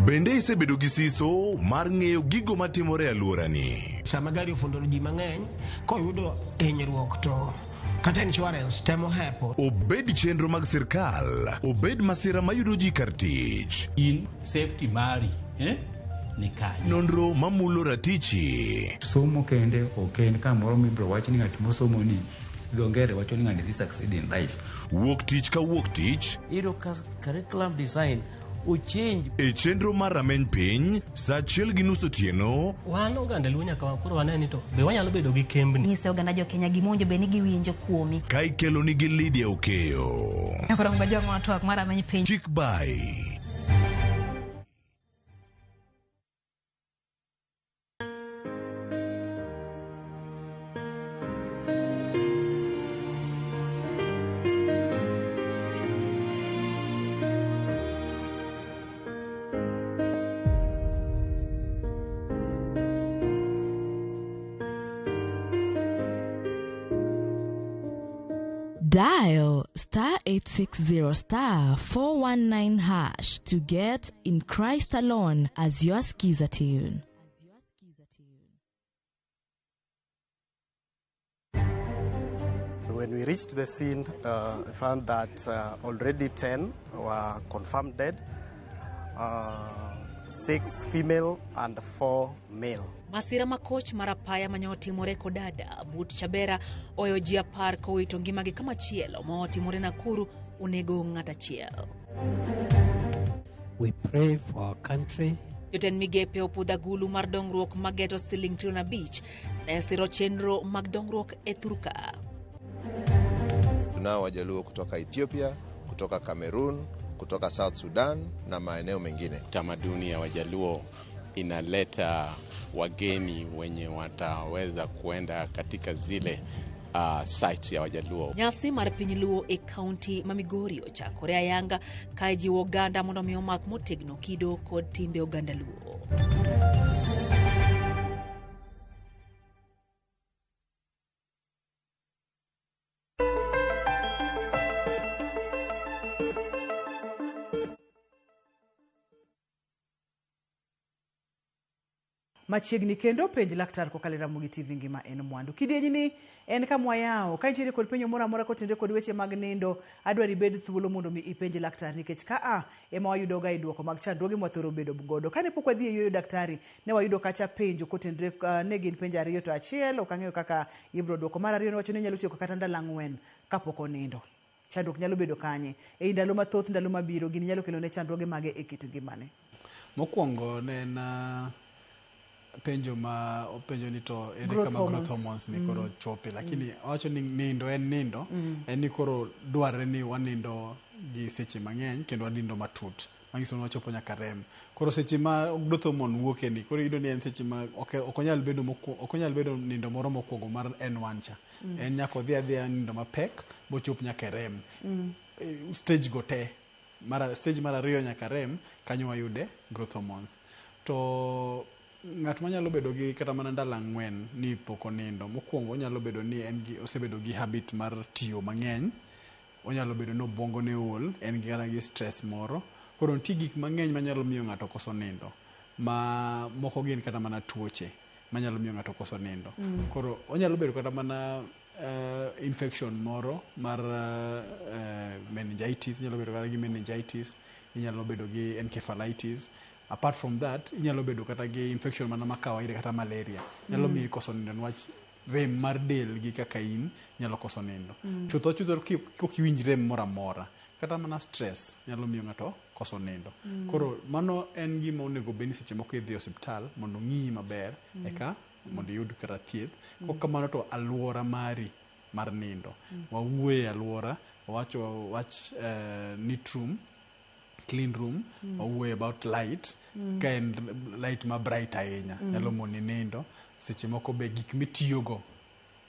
Bende isebedo gi siso mar ng'eyo gigo matimore e alworani? Sama gari ofundo ji mang'eny, koyudo hinyruok to kata insurance temo hepo. Obed chenro mag sirkal, obed masira mayudo ji kar tich. In safety mari eh? Ni kanye? Nonro mamulo ratichi. Somo kende ok en kamoro mibiro wach ni ng'at mosomo ni dho ngere wacho ni ng'ani dhi succeed in life. Wuok tich ka wuok tich. Iyudo ka curriculum design ochange. E chenro mar rameny piny saa achiel gi nus otieno. Wan oganda Luo nyaka koro wane ni to be wanyalo bedo gi kembni. Nyise oganda jo Kenya gima owinjo bed ni giwinjo kuomi. Ka ikelo nigi Lydia Okeyo. Koro ngojong'o twak mar rameny piny. Chik bai. Dial star 860 star 419 hash to get In Christ Alone as your skiza tune. When we reached the scene, we found that already 10 were confirmed dead, 6 female and 4 male. Masira makoch mar apaya mane otimore Kodada but Chabera oyo ji 10 kowito ngimagi kamachielo ma otimore Nakuru onego ng'at achiel. We pray for our country. Jotend migepe opudho agulu mar dongruok mageto siling trilion 5 ne siro chenro mag dongruok e Thurka. Tunao Wajaluo kutoka Ethiopia, kutoka Cameroon, kutoka South Sudan na maeneo mengine. Tamaduni ya Wajaluo inaleta wageni wenye wataweza kuenda katika zile sites ya Wajaluo. Nyasi mar piny Luo e kaunti ma Migori ochakore ayanga ka ijiwo oganda mondo mi omak motegno kido kod timbe oganda Luo. Machiegni kendo penj laktar kokalo e Ramogi TV ngima en mwandu. Kidieny ni en kama wayawo. Ka intiere kod penjo moro amora kotenore kod weche mag nindo, adwaro ibed thuolo mondo mi ipenj laktar nikech ka a ema wayudo ga e duoko mag chandruoge mwathoro bedo godo. Kane pok wadhi e yueyo daktari, ne wayudo kacha penjo kotenore ne gin penjo 2 to 1, ok ang'eyo kaka ibro duoko. Mar ariyo nowacho ni nyalo tieko kata ndalo 4 kapok onindo. Chandruok nyalo bedo kanye? Ei ndalo mathoth, ndalo mabiro, gini nyalo kelone chandruoge mage e kit ngimane. Mokwongo ne en penjo ma openjo ni to ere kama growth hormones ni koro chope, lakini owacho ni nindo en nindo, en ni koro dwarre ni wanindo gi seche mang'eny kendo wanindo matut, manyiso ni wachopo nyaka rem. Koro seche ma growth hormone wuoke ni, koro iyudo ni en seche ma ok onyal bedo ok onyal bedo nindo moro mokwongo mar N1 cha. En nyaka odhi adhiya nindo mapek bochop nyaka rem. Stage go te, stage mar 2 nyaka rem, kanyo wayude growth hormones. To ng'at manyalo bedo gi kata mana ndalo 4 ni pok onindo, mokwongo onyalo bedo ni en gi osebedo gi habit mar tiyo mang'eny, onyalo bedo ni obwongo ne ol, en gi kata gi stress moro. Koro nitie gik mang'eny manyalo miyo ng'ato koso nindo, ma moko gin kata mana tuoche manyalo miyo ng'ato koso nindo. Koro onyalo bedo kata mana infection moro mar meningitis, inyalo bedo kata gi meningitis, inyalo bedo gi encephalitis. Apart from that, inyalo bedo kata gi infection mana ma kawaida kata malaria. Nyalo miyo ikoso nindo niwach rem mar del gi kaka in nyalo koso nindo. Chutho chutho kok iwinj rem moro amora, kata mana stress nyalo miyo ng'ato koso nindo. Koro mano en gima onego bed ni seche moko idhi e osiptal mondo ong'iyi maber eka mondo iyud kata thieth. Kok kamano to aluora mari mar nindo. Wawuoye e aluora, wawacho wach neat room, clean room, wawuoye about light. Ka en light ma bright ahinya, nyalo moni nindo. Seche moko be gik mitiyogo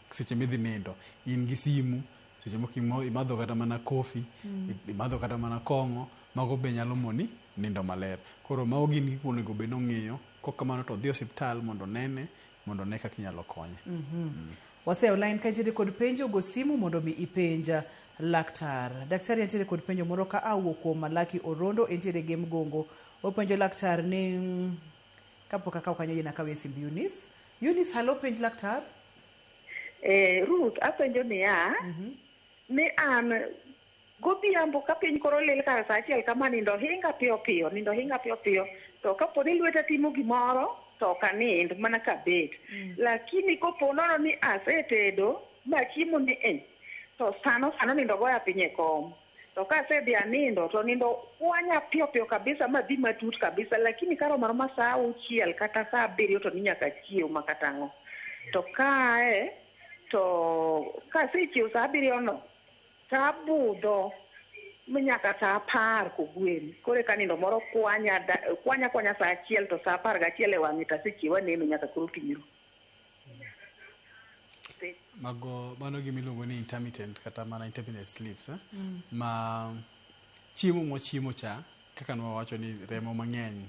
seche midhi nindo, in gi simu, seche moko imadho kata mana kofi, imadho kata mana kong'o, mago be nyalo moni nindo maler. Koro mago gin gik monego bed ni ong'iyo. Kok kamano to odhi osiptal mondo onene, mondo one kaka inyalo konye. Waseyo line ka intiere kod penjo, go simu mondo mi ipenj laktar. Daktari entiere kod penjo moro ka awuok kuom Malaki Orondo, entiere gi Mgongo. Openjo laktar ni kapok akaw kanyo yien akaw e simb Eunice. Eunice, halo, penj laktar. Ruth, apenjo niya, ni an godhiambo ka piny koro lil kar saa achiel kama nindo hinga piyo piyo, nindo hinga piyo piyo, to kapo ni lweta timo gimoro to ok anind mana kabet. Lakini kopo nono ni asetedo ma chiemo ni e, to sano sano nindo goya piny e kom. To kasedhi anindo to nindo kwanya piyo piyo kabisa madhi matut kabisa, lakini karomo aroma saa auchiel kata saa abiriyo to ni nyaka achiew ma kata ang'o. To kae to kasechiew saa abiriyo no tabudho nyaka saa apar kogwen. Koro eka nindo moro kwanya kwanya kwanya saa achiel to saa apar gachiel e wang'e tasechiew aneno nyaka koro piny ru. Mago mano gima iluongo ni intermittent kata mana intermittent sleeps, eh? Ma chiemo mwachiemo cha kaka nwawacho ni remo mang'eny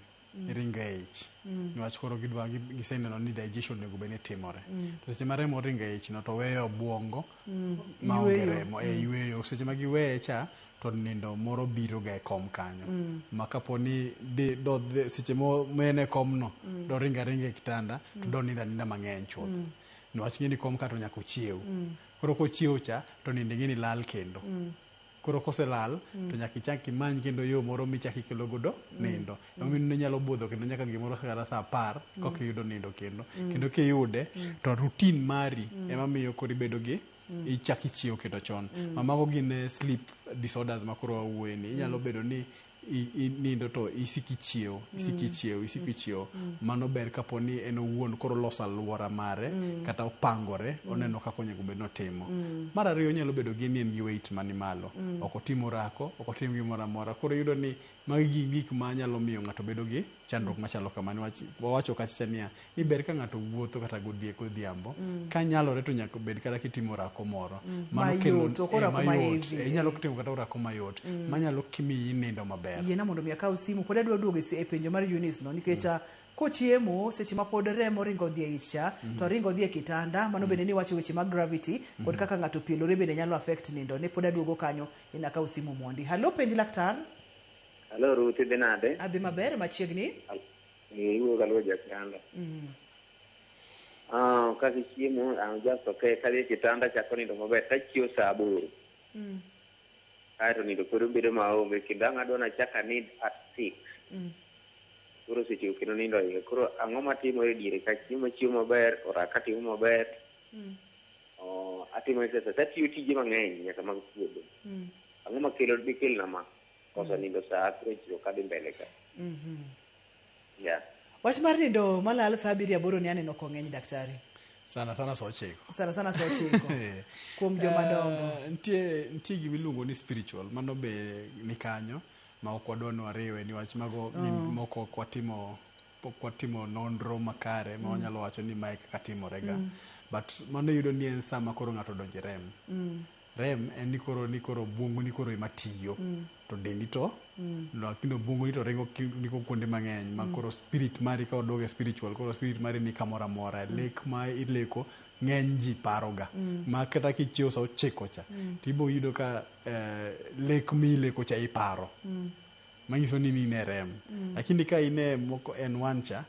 ringo e ich. Niwach koro gidwa giseneno ni digestion onego bed ni timore. To seche ma remo ringo e ich no to weyo obwongo maonge remo e yweyo. Seche ma giweye cha to nindo moro biro ga e kom kanyo. Ma kapo ni di do seche mo en e kom no doringo aringa e kitanda to donindo aninda mang'eny chuth. Niwach ng'e ni kom ka to nyaka ochiew. Koro kochiew cha to nindo ing'e ni lal kendo. Koro koselal to nyaka ichak imany kendo yo moro michak ikelo godo nindo. Emomiyo inyalo budho kendo nyaka gimoro kata saa apar kok iyudo nindo kendo. Kendo kiyude to routine mari ema miyo koro ibedo gi ichak ichiew kendo chon. Ma mago gin sleep disorders ma koro wawuoye ni. Inyalo bedo ni inindo to isiko ichiew, isiko ichiew, isiko ichiew. Mano ber kapo ni en owuon koro oloso aluora mare kata opangore, oneno kaka onego bed ni otimo. Mar ariyo onyalo bedo gi ni en gi weight mani malo. Ok otim orako, ok otim gimoro amora. Koro iyudo ni magi gin gik manyalo miyo ng'ato bedo gi chandruok machalo kama. Niwach wawacho kacha niya, ni ber ka ng'ato wuotho kata godhiambo, ka nyalore to nyaka bed kata kitimo orako moro. Mano kelo Mayot, ok orako mayot. ma heavy. Inyalo timo kata orako mayot. Manyalo miyi nindo maber. Yiena mondo mi akaw simu pod adwa duogo e penjo mar Eunice no nikech kochiemo seche ma pod remo ringo dhi e ich cha to ringo dhi e kitanda mano bende ni wacho weche mag gravity kod kaka ng'ato pielore bende nyalo affect nindo ne pod aduogo kanyo in akaw simu mondi. Halo, penj laktar. Hello Ruth, idhi nade? Adhi maber machiegni. Iwuoyo kaluwo Jakranda. Ah, kasechiemo, I'm just okay. Kadhi e kitanda chako nindo maber. Tachiew saa aboro. Kaeto nindo pod bedo maonge. Kendo ang' adwa nachak anind at 6. Koro seche go kendo nindo iye. Koro ang'o matimore diere ka chiemo achiemo maber, oraka atimo maber. Oh, atimo exercise. Atiyo tije mang'eny nyaka mag puodho. Ang'o makelo dikelna ma? Koso nindo saa 9 kadhi mbele ka. Yeah. Wach mar nindo malal saa abiriyo aboro ni aneno kong'eny daktari. Sana sana saa ochiko. Sana sana saa ochiko. Kuom joma dongo. Nitie gima iluongo ni spiritual, mano be ni kanyo ma ok wadwa ni wariwe niwach mago gin moko ok watimo pok watimo nonro makare ma wanyalo wacho ni mae kaka timore ga. But mano iyudo ni en sama koro ng'ato odonjo e REM. REM en ni koro obwongo ni koro ema tiyo. To dendi to lakini obwongo ni to ringo ndiko kuonde mang'eny ma koro spirit mari ka odok e spiritual koro spirit mari ni kamoro amora. Lek ma ileko ng'eny ji paroga. Ma kata kichiew saa ochiko cha tibo yudo ka lek mileko cha iparo. Manyiso ni in e REM. Lakini ka in e moko N1 cha,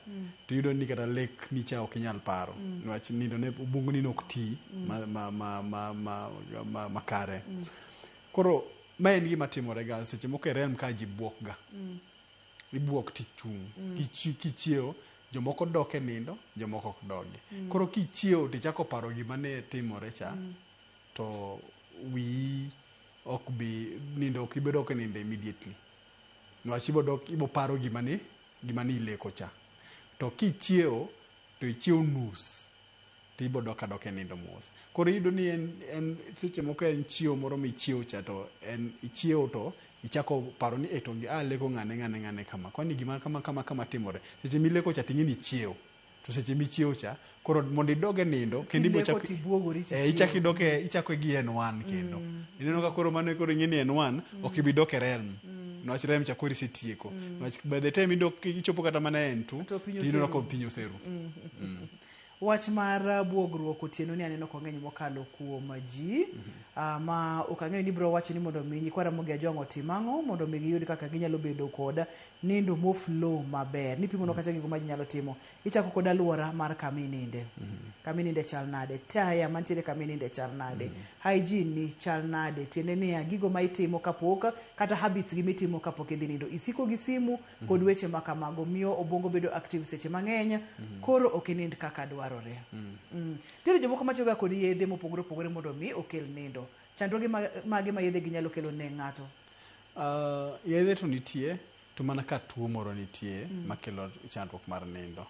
to iyudo ni kata lek ni cha ok inyal paro. Niwach nindo ne obwongo ni ok ti ma makare. Koro ma en gima timore ga seche moko e REM ka ji buok ga. Ibuok tichung'. Kichiewo, jomoko dok e nindo, jomoko ok dogi. Koro kichiewo tichako paro gima ne timore cha, to wiyi ok bi nindo, ok ibi dok e nindo immediately. Niwach ibo dok ibo paro gima ne ileko cha. To kichiewo to ichiewo nus to ibo dok adoka e nindo mos. Koro iyudo ni en seche moko en chiewo moro michiewo cha, to en ichiewo to ichako paro ni to aleko ng'ane ng'ane ng'ane kama. Kwani gima kama kama kama timore. Seche mileko cha ting'e ni ichiewo. To seche michiewo cha, koro mondo idog e nindo kendo ibo Ileko chako tibuogori tichiewo. Ichako idok e ichako gi N1 kendo. Ineno ka koro mano koro ing'e ni N1 ok ibi dok e REM. Niwach REM cha koro isetieko. Niwach by the time idok ichopo kata mana e N2 To piny to ineno ka oseru. piny oseru. Wach mar buogruok otieno ni aneno kong'eny mokalo kuom ji. Ma ok ang'eyo ni biro wacho ni mondo mi nyikwa Ramogi Ajwang' otim ang'o mondo mi giyud kaka ginyalo bedo kod nindo moflow maber. Nipimo kacha gigo ma ji nyalo timo. Ichako kod aluora mar kama ininde. Kama ininde chal nade? Taya mantiere kama ininde chal nade? Hygiene ni chal nade? Tiende niya, gigo ma itimo kapok, kata habits gi mitimo kapok idhi nindo. Isiko gi simu kod weche ma kamago miyo obwongo bedo active seche mang'eny, koro ok inind kaka dwarore. Nitiere jomoko matiyoga kod yedhe mopogore opogore mondo mi okel nindo. Chandruoge mage ma yedhe gi nyalo kelo ne ng'ato? Yedhe to nitie, to mana ka tuo moro nitie makelo chandruok mar nindo.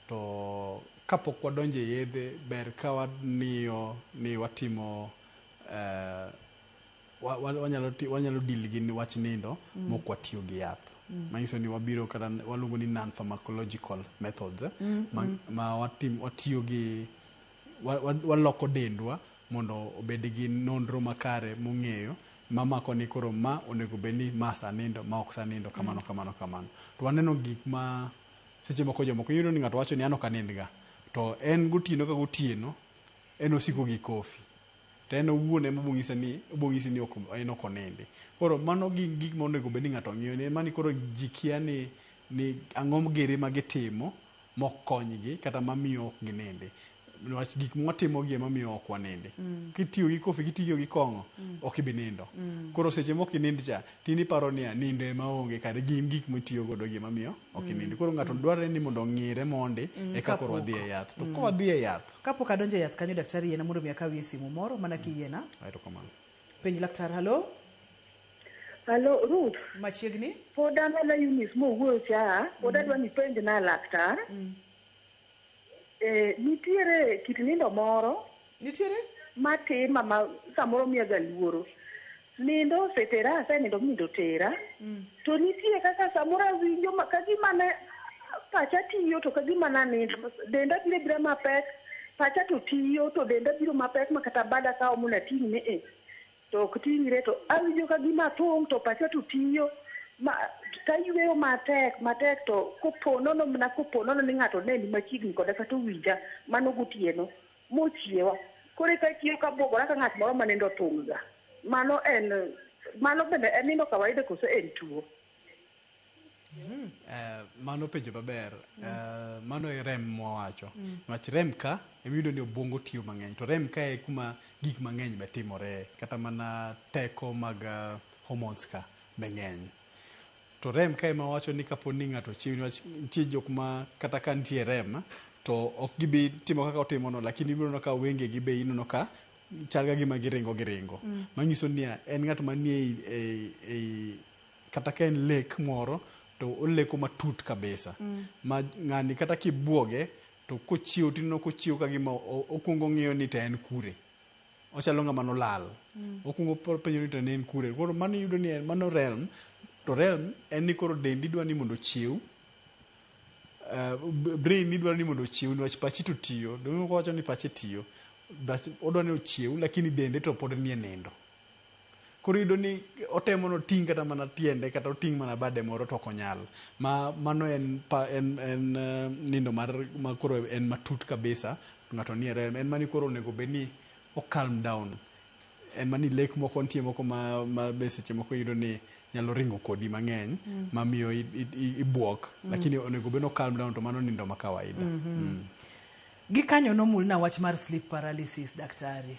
To kapok wadonjo e yedhe, ber ka wang'iyo ni watimo wanyalo deal gi wach nindo mok watiyo gi yath. Manyiso ni wabiro kata waluongo ni non-pharmacological methods, ma watiyo gi waloko dendwa mondo obed gi nonro makare mong'eyo mamako ni koro ma onego bed ni ma sa nindo, ma ok sa nindo, kamano kamano kamano. To waneno gik ma seche moko jomoko iyudo ni ng'ato wacho ni an ok anind ga, to en gotieno ka gotieno en osiko gi kofi, to en owuon ema obong'isi ni en ok onindi. Koro mano gin gik ma onego bed ni ng'ato ng'iyo ni mani koro ji kia ni ang'o giri ma gitimo mok konygi kata mamiyo ok ginindi. Niwach gik mwatimo gi ema miyo ok wanindi. Kitiyo gi kofi, kitiyo gi kong'o, ok ibi nindo. Koro seche mok inind cha, tin iparo niya, nindo ema onge, kare gin gik mitiyo godo gi ema miyo ok inindi. Koro ng'ato dwarore ni mondo ong'ire mondi, eka koro wadhi e yath. To ka wadhi e yath, Kapok adonjo e yath kanyo, daktari yiena mondo mi akawie simu moro mana kiyiena. Erokamano. Penj laktar, halo? Halo, Ruth. Machiegni? Pod an mana Eunice mowuoyo cha, pod adwa ni penj na laktar. Nitiere kit nindo moro. Nitiere? Matima ma samoro miya ga luoro. Nindo osetera, asenindo mi nindo tera. To nitie kaka samoro awinjo ka gima ne pacha tiyo to ka gima nanindo. Denda biro abira mapek, pacha to tiyo to denda biro mapek ma kata bada ka omo nating'ne e. To ok ting're to awinjo ka gima athung' to pacha to tiyo. Ma tayweyo matek matek to koponono mana koponono ni ng'ato ne ni machiegni koda kata owinja mano gotieno mochiewa. Koro eka achiew kabuogora ka ng'at moro manindo othung' ga. Mano en, mano bende en nindo kawaida koso en tuo? Mano penjo maber. Mano e REM mwawacho. Niwach REM ka emiyudo ni obwongo tiyo mang'eny. To REM ka e kuma gik mang'eny be timore. Kata mana teko mag hormones ka be ng'eny. To REM ka ema wacho ni kapo ni ng'ato chiew, niwach nitie jok ma kata ka nitie REM to ok gibi timo kaka otimono, lakini ibiro neno ka wengegi be ineno ka chal ka gima giringo giringo. Manyiso ni en ng'at manie ei kata ka en lek moro to oleko matut kabisa. Ma ng'ani kata kibuoge to kochiew tineno kochiew ka gima okwongo ng'iyo ni to en kure. Ochalo ng'ama nolal. Okwongo penjo ni to ne en kure. Koro mano iyudo ni en mano REM. To REM en ni koro dendi dwa ni mondo ochiew. Brain ni dwaro ni mondo ochiew niwach pachi to tiyo. Donge wacho ni pache tiyo. Odwa ni ochiew lakini dende to pod nie nindo. Koro iyudo ni otemo noting' kata mana tiende kata oting' mana bade moro to ok onyal. Ma mano en nindo mar ma koro en matut kabisa. Ng'ato nie REM en mani koro onego bed ni o calm down. En mani lek moko nitie moko ma, ma be seche moko iyudo ni nyalo ringo kodi mang'eny mamiyo ibuok lakini onego bed no calm down to mano nindo ma kawaida. Gikanyo nomulna wach mar sleep paralysis, daktari.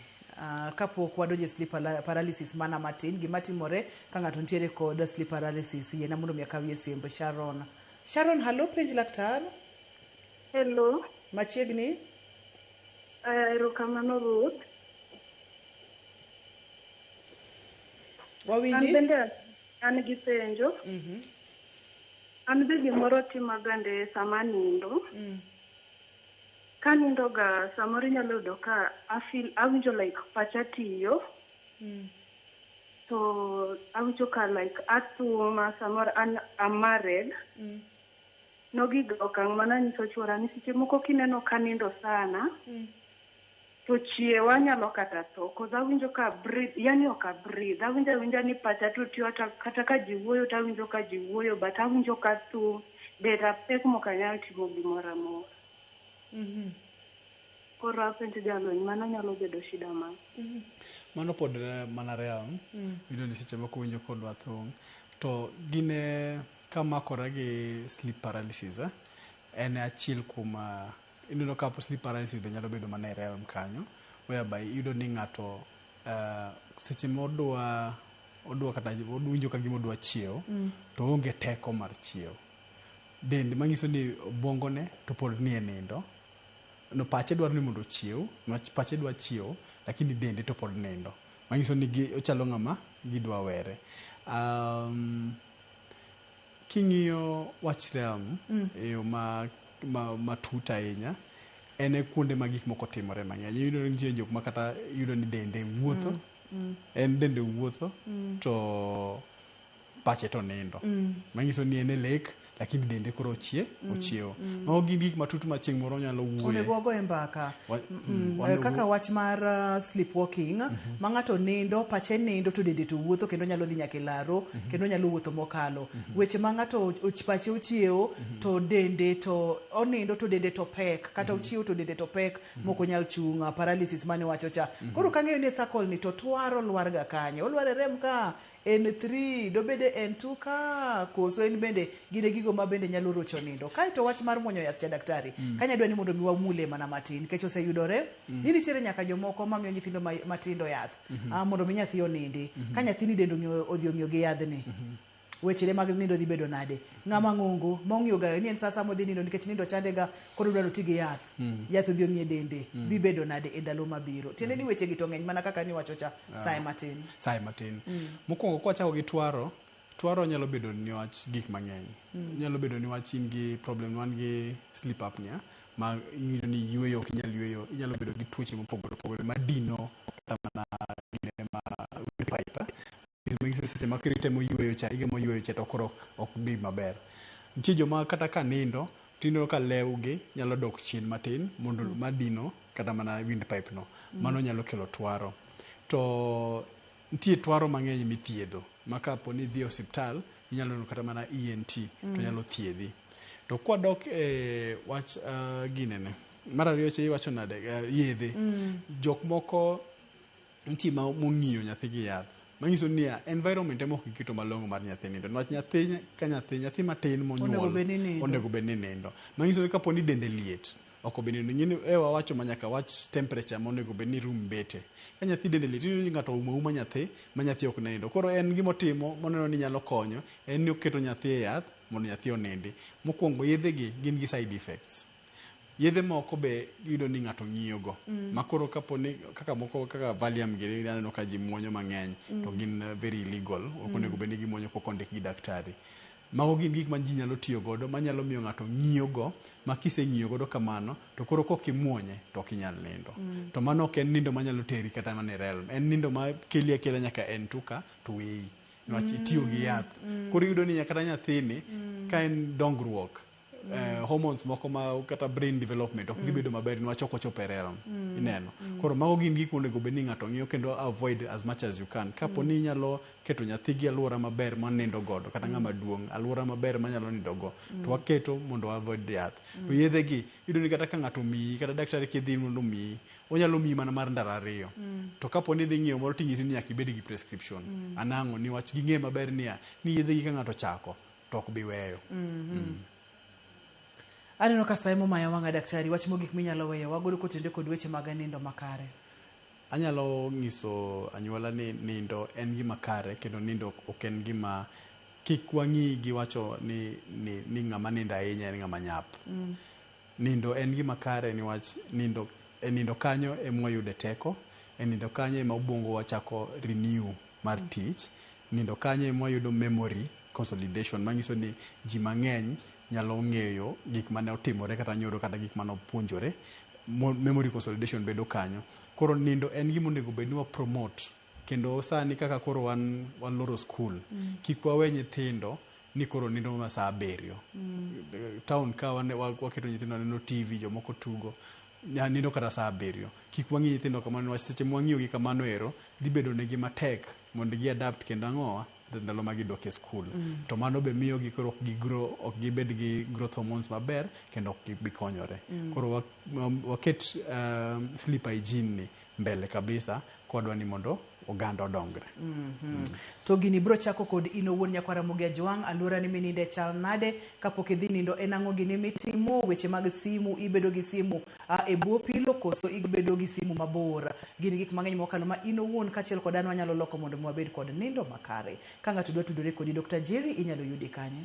Kapok wadonjo e sleep paralysis mana matin, gima timore ka ng'ato nitiere kod sleep paralysis, yiena mondo mi akawie simb Sharon. Sharon, halo, penj laktar. Hello. Machiegni. Erokamano Ruth. Wawinji? An bende an gi penjo. An be gimoro tima gande sama anindo. Kanindo ga samoro inyalo yudo ka afeel awinjo like pacha tiyo to awinjo ka like athuma samoro an I'm married. Nogik okang' mana nyiso chuora ni seche moko kineno ka nindo sana to chiewa anyalo kata tho cause awinjo ka breathe yani ok a breathe awinjo awinja ni pacha to tiyo kata ka ji wuoyo to awinjo ka ji wuoyo but awinjo ka thum denda pek mok anyal timo gimoro amora. Koro apenjo jalony mano nyalo bedo shida mane? Mano pod mana realm. Iyudo ni seche moko winjo kodwa thung' to gine kamakore gi sleep paralysis en achiel kuom ineno ka sleep paralysis be nyalo bedo mana e realm kanyo whereby iyudo ni ng'ato seche modwa odwa kata owinjo ka gima odwa chiewo to oonge teko mar chiewo dende manyiso ni obwongone to pod nie nindo no pache dwaro ni mondo ochiew niwach pache dwa chiewo lakini dende to pod nindo manyiso ni ochalo ng'ama gidwa were. King'iyo wach realm e yo matut ahinya en e kuonde ma gik moko timore mang'eny. Iyudo ni nitie jok ma kata iyudo ni dende wuotho en dende wuotho to pache to nindo manyiso ni en e lek lakini dende koro ochiewo. Mago gin gik matut ma chieng' moro nyalo wuoye. Onego wagoye mbaka. Kaka wach mar sleepwalking ma ng'ato nindo, pache nindo to dende to wuotho kendo nyalo dhi nyaka e laro kendo nyalo wuotho mokalo. Weche ma ng'ato pache ochiewo to dende to onindo to dende to pek kata ochiewo to dende to pek mok onyal chung', paralysis mane wacho cha. Koro kang'eyo ni e circle ni to twaro lwar ga kanye? Olwar e rem ka N3 dobede N2 ka koso en bende gin e gigo ma bende nyalo rocho nindo. Kaeto wach mar muonyo yath cha daktari, kanya dwa ni mondo mi wamule mana matin nikech oseyudore ni nitiere nyaka jomoko mamiyo nyithindo matindo yath mondo mi nyathi onindi. Ka nyathini dende odhi ong'iyo gi yadhni, wechene mag nindo dhi bedo nade? Ng'ama ng'ongo ma ong'iyo ga ni en sa asaya modhi nindo nikech nindo chande ga koro odwa ni oti gi yath. Yath odhi ong'iyo e dende, dhi bedo nade e ndalo mabiro? Tiende ni weche gi to ng'eny mana kaka niwacho cha, saye matin. Saye matin. Mokwongo kwachako gi twaro, twaro nyalo bedo niwach gik mang'eny. Nyalo bedo niwach in gi problem wan gi sleep apnea ma iyudo ni yweyo ok inyal yweyo, inyalo bedo gi tuoche mopogore opogore madino kata mana gine ma windpipe. Manyiso ni seche ma koro itemo yweyo cha igemo yweyo cha to koro ok dhi maber. Nitie joma kata ka nindo tineno ka lewgi nyalo dok chien matin mondo madino kata mana windpipe no. Mano nyalo kelo twaro. To nitie twaro mang'eny mithiedho ma kapo ni idhi e osiptal inyalo neno kata mana ENT to nyalo thiedhi. To kwadok e wach ginene mar ariyo cha iwacho nade yedhe. Jok moko nitie ma mong'iyo nyathi gi yath manyiso niya environment ema ok giketo malong'o mar nyathi nindo niwach nyathi ka nyathi nyathi matin monyuol Onego bed ni nindo. onego bed ni nindo manyiso ni kapo ni dende liet ok obi nindo. Ing'eni e wawacho ma nyaka wach temperature monego bed ni room bete. Ka nyathi dende liet iyudo ni ng'ato oumo auma nyathi ma nyathi ok nindo. Koro en gimotimo moneno ni nyalo konyo en ni oketo nyathi e yath mondo nyathi onindi. Mokwongo yedhe gi gin gi side effects. Yedhe moko be iyudo ni ng'ato ng'iyo go. Ma koro kapo ni kaka moko kaka Valium gini aneno ka ji muonyo mang'eny to gin very illegal. Ok onego bed ni gimuonyo kok ondik gi daktari. Mago gin gik ma ji nyalo tiyo godo manyalo miyo ng'ato ng'iyo go ma kiseng'iyo godo kamano to koro kok imuonye to ok inyal nindo. To mano ok en nindo manyalo teri kata mana e realm. En nindo ma keli akela nyaka N2 ka to weyi. Niwach itiyo gi yath. Koro iyudo ni kata nyathini ka en dongruok Hormones moko ma kata brain development ok dhi bedo maber niwach ok ochopo e realm. Ineno. Koro mago gin gik monego bed ni ng'ato ng'iyo kendo avoid as much as you can. Kapo ni inyalo keto nyathi gi alwora maber manindo godo kata ng'ama duong' alwora maber manyalo nindo go to waketo mondo wa avoid yath. To yedhe gi iyudo ni kata ka ng'ato omiyi kata daktari kidhi mondo omiyi onyalo miyi mana mar ndalo 2. To kapo ni idhi ng'iewo moro ting'isi ni nyaka ibed gi prescription. Anang'o niwach ging'e maber niya ni yedhe gi ka ng'ato ochako to ok bi weyo. Aneno ka sa ema omaya wang'a daktari, wach mogik minyalo weyo wagodo kotenore kod weche mag nindo makare. Anyalo nyiso anyuola ni nindo en gima kare kendo nindo ok en gima kik wang'i gi wacho ni ng'ama nindo ahinya en ng'ama nyap. Nindo en gima kare niwach nindo e nindo kanyo ema wayude teko, e nindo kanyo ema obwongo wa chako renew mar tich, nindo kanyo ema wayudo memory consolidation manyiso ni ji mang'eny nyalo ng'eyo gik mane otimore kata nyoro kata gik mane opuonjore. Memory consolidation bedo kanyo. Koro nindo en gima onego bed ni wa promote kendo sani kaka koro wan waloro skul, kik wawe nyithindo ni koro nindo ma saa 7. Town ka waketo nyithindo neno TV, jomoko tugo, nindo kata saa 7. Kik wang'i nyithindo kamano niwach seche mwang'iyo gi kamano ero, dhi bedo negi matek mondo gi adapt kendo ang'owa ndalo ma gidok e skul. To mano be miyo gi koro ok gi grow, ok gibed gi growth hormones maber kendo ok gibi konyore. Koro waket sleep hygiene ni mbele kabisa kwadwa ni mondo oganda odongre. To gini bro chako kod in owuon nyakwar Ramogi Ajwang', alwora ni mininde chal nade kapok idhi nindo en ang'o gini mitimo, weche mag simu, ibedo gi simu e bwo pilo koso ibedo gi simu mabor. Gin gik mang'eny mokalo ma in owuon kaachiel kod an wanyalo loko mondo mi wabed kod nindo makare. Ka ng'ato dwa tudore kodi Dr. Jerry inyalo yudi kanye?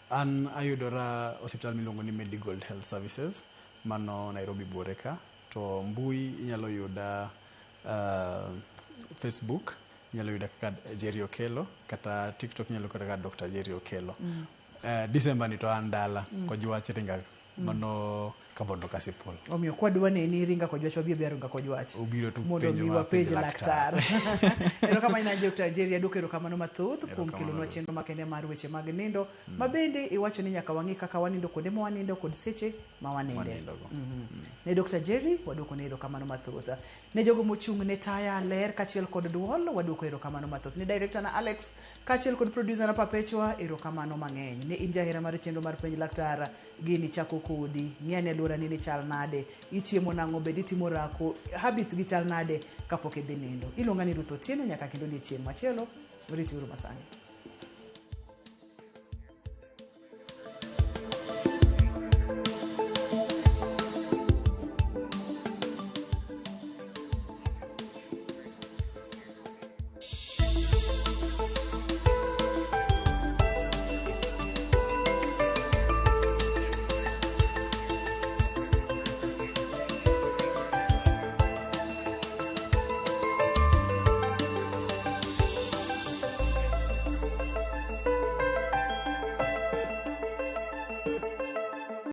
An ayudora osiptal miluongo ni Medigold Health Services mano Nairobi buore ka, to mbui inyalo yuda Facebook inyalo yuda kaka Jerry Okello kata TikTok inyalo yuda kaka Dr. Jerry Okello. December ni to an dala Kojwach ringa mano Kabondo Kasipul. Omiyo kwadwa neni ringa Kojwach wabi abia ringa Kojwach. Ubiro to mondo penjo mi ma wapenj penj laktar. Erokamano na Dr. Jerry, aduoko erokamano mathoth kuom Erokamano. kelonwa chenro makende mar weche mag nindo ma bende iwacho ni nyaka wang'i kaka wanindo kuonde ma wanindo kod seche ma waninde. Wanindogo. Ne Dr. Jerry waduoko ne erokamano mathoth. Ne jogo mochung' ne taya ler kaachiel kod duol waduoko erokamano mathoth. Ne director na Alex kaachiel kod producer na Perpetua erokamano mang'eny. Ne in jahera mar chenro mar penj laktar, gini chako kodi, ng'i ane alworani ni chal nade, ichiemo nang'o, bed itimo orako, habits gi chal nade kapok idhi nindo. Iluonga ni Ruth Otieno nyaka kendo odiechieng' machielo, rituru masani.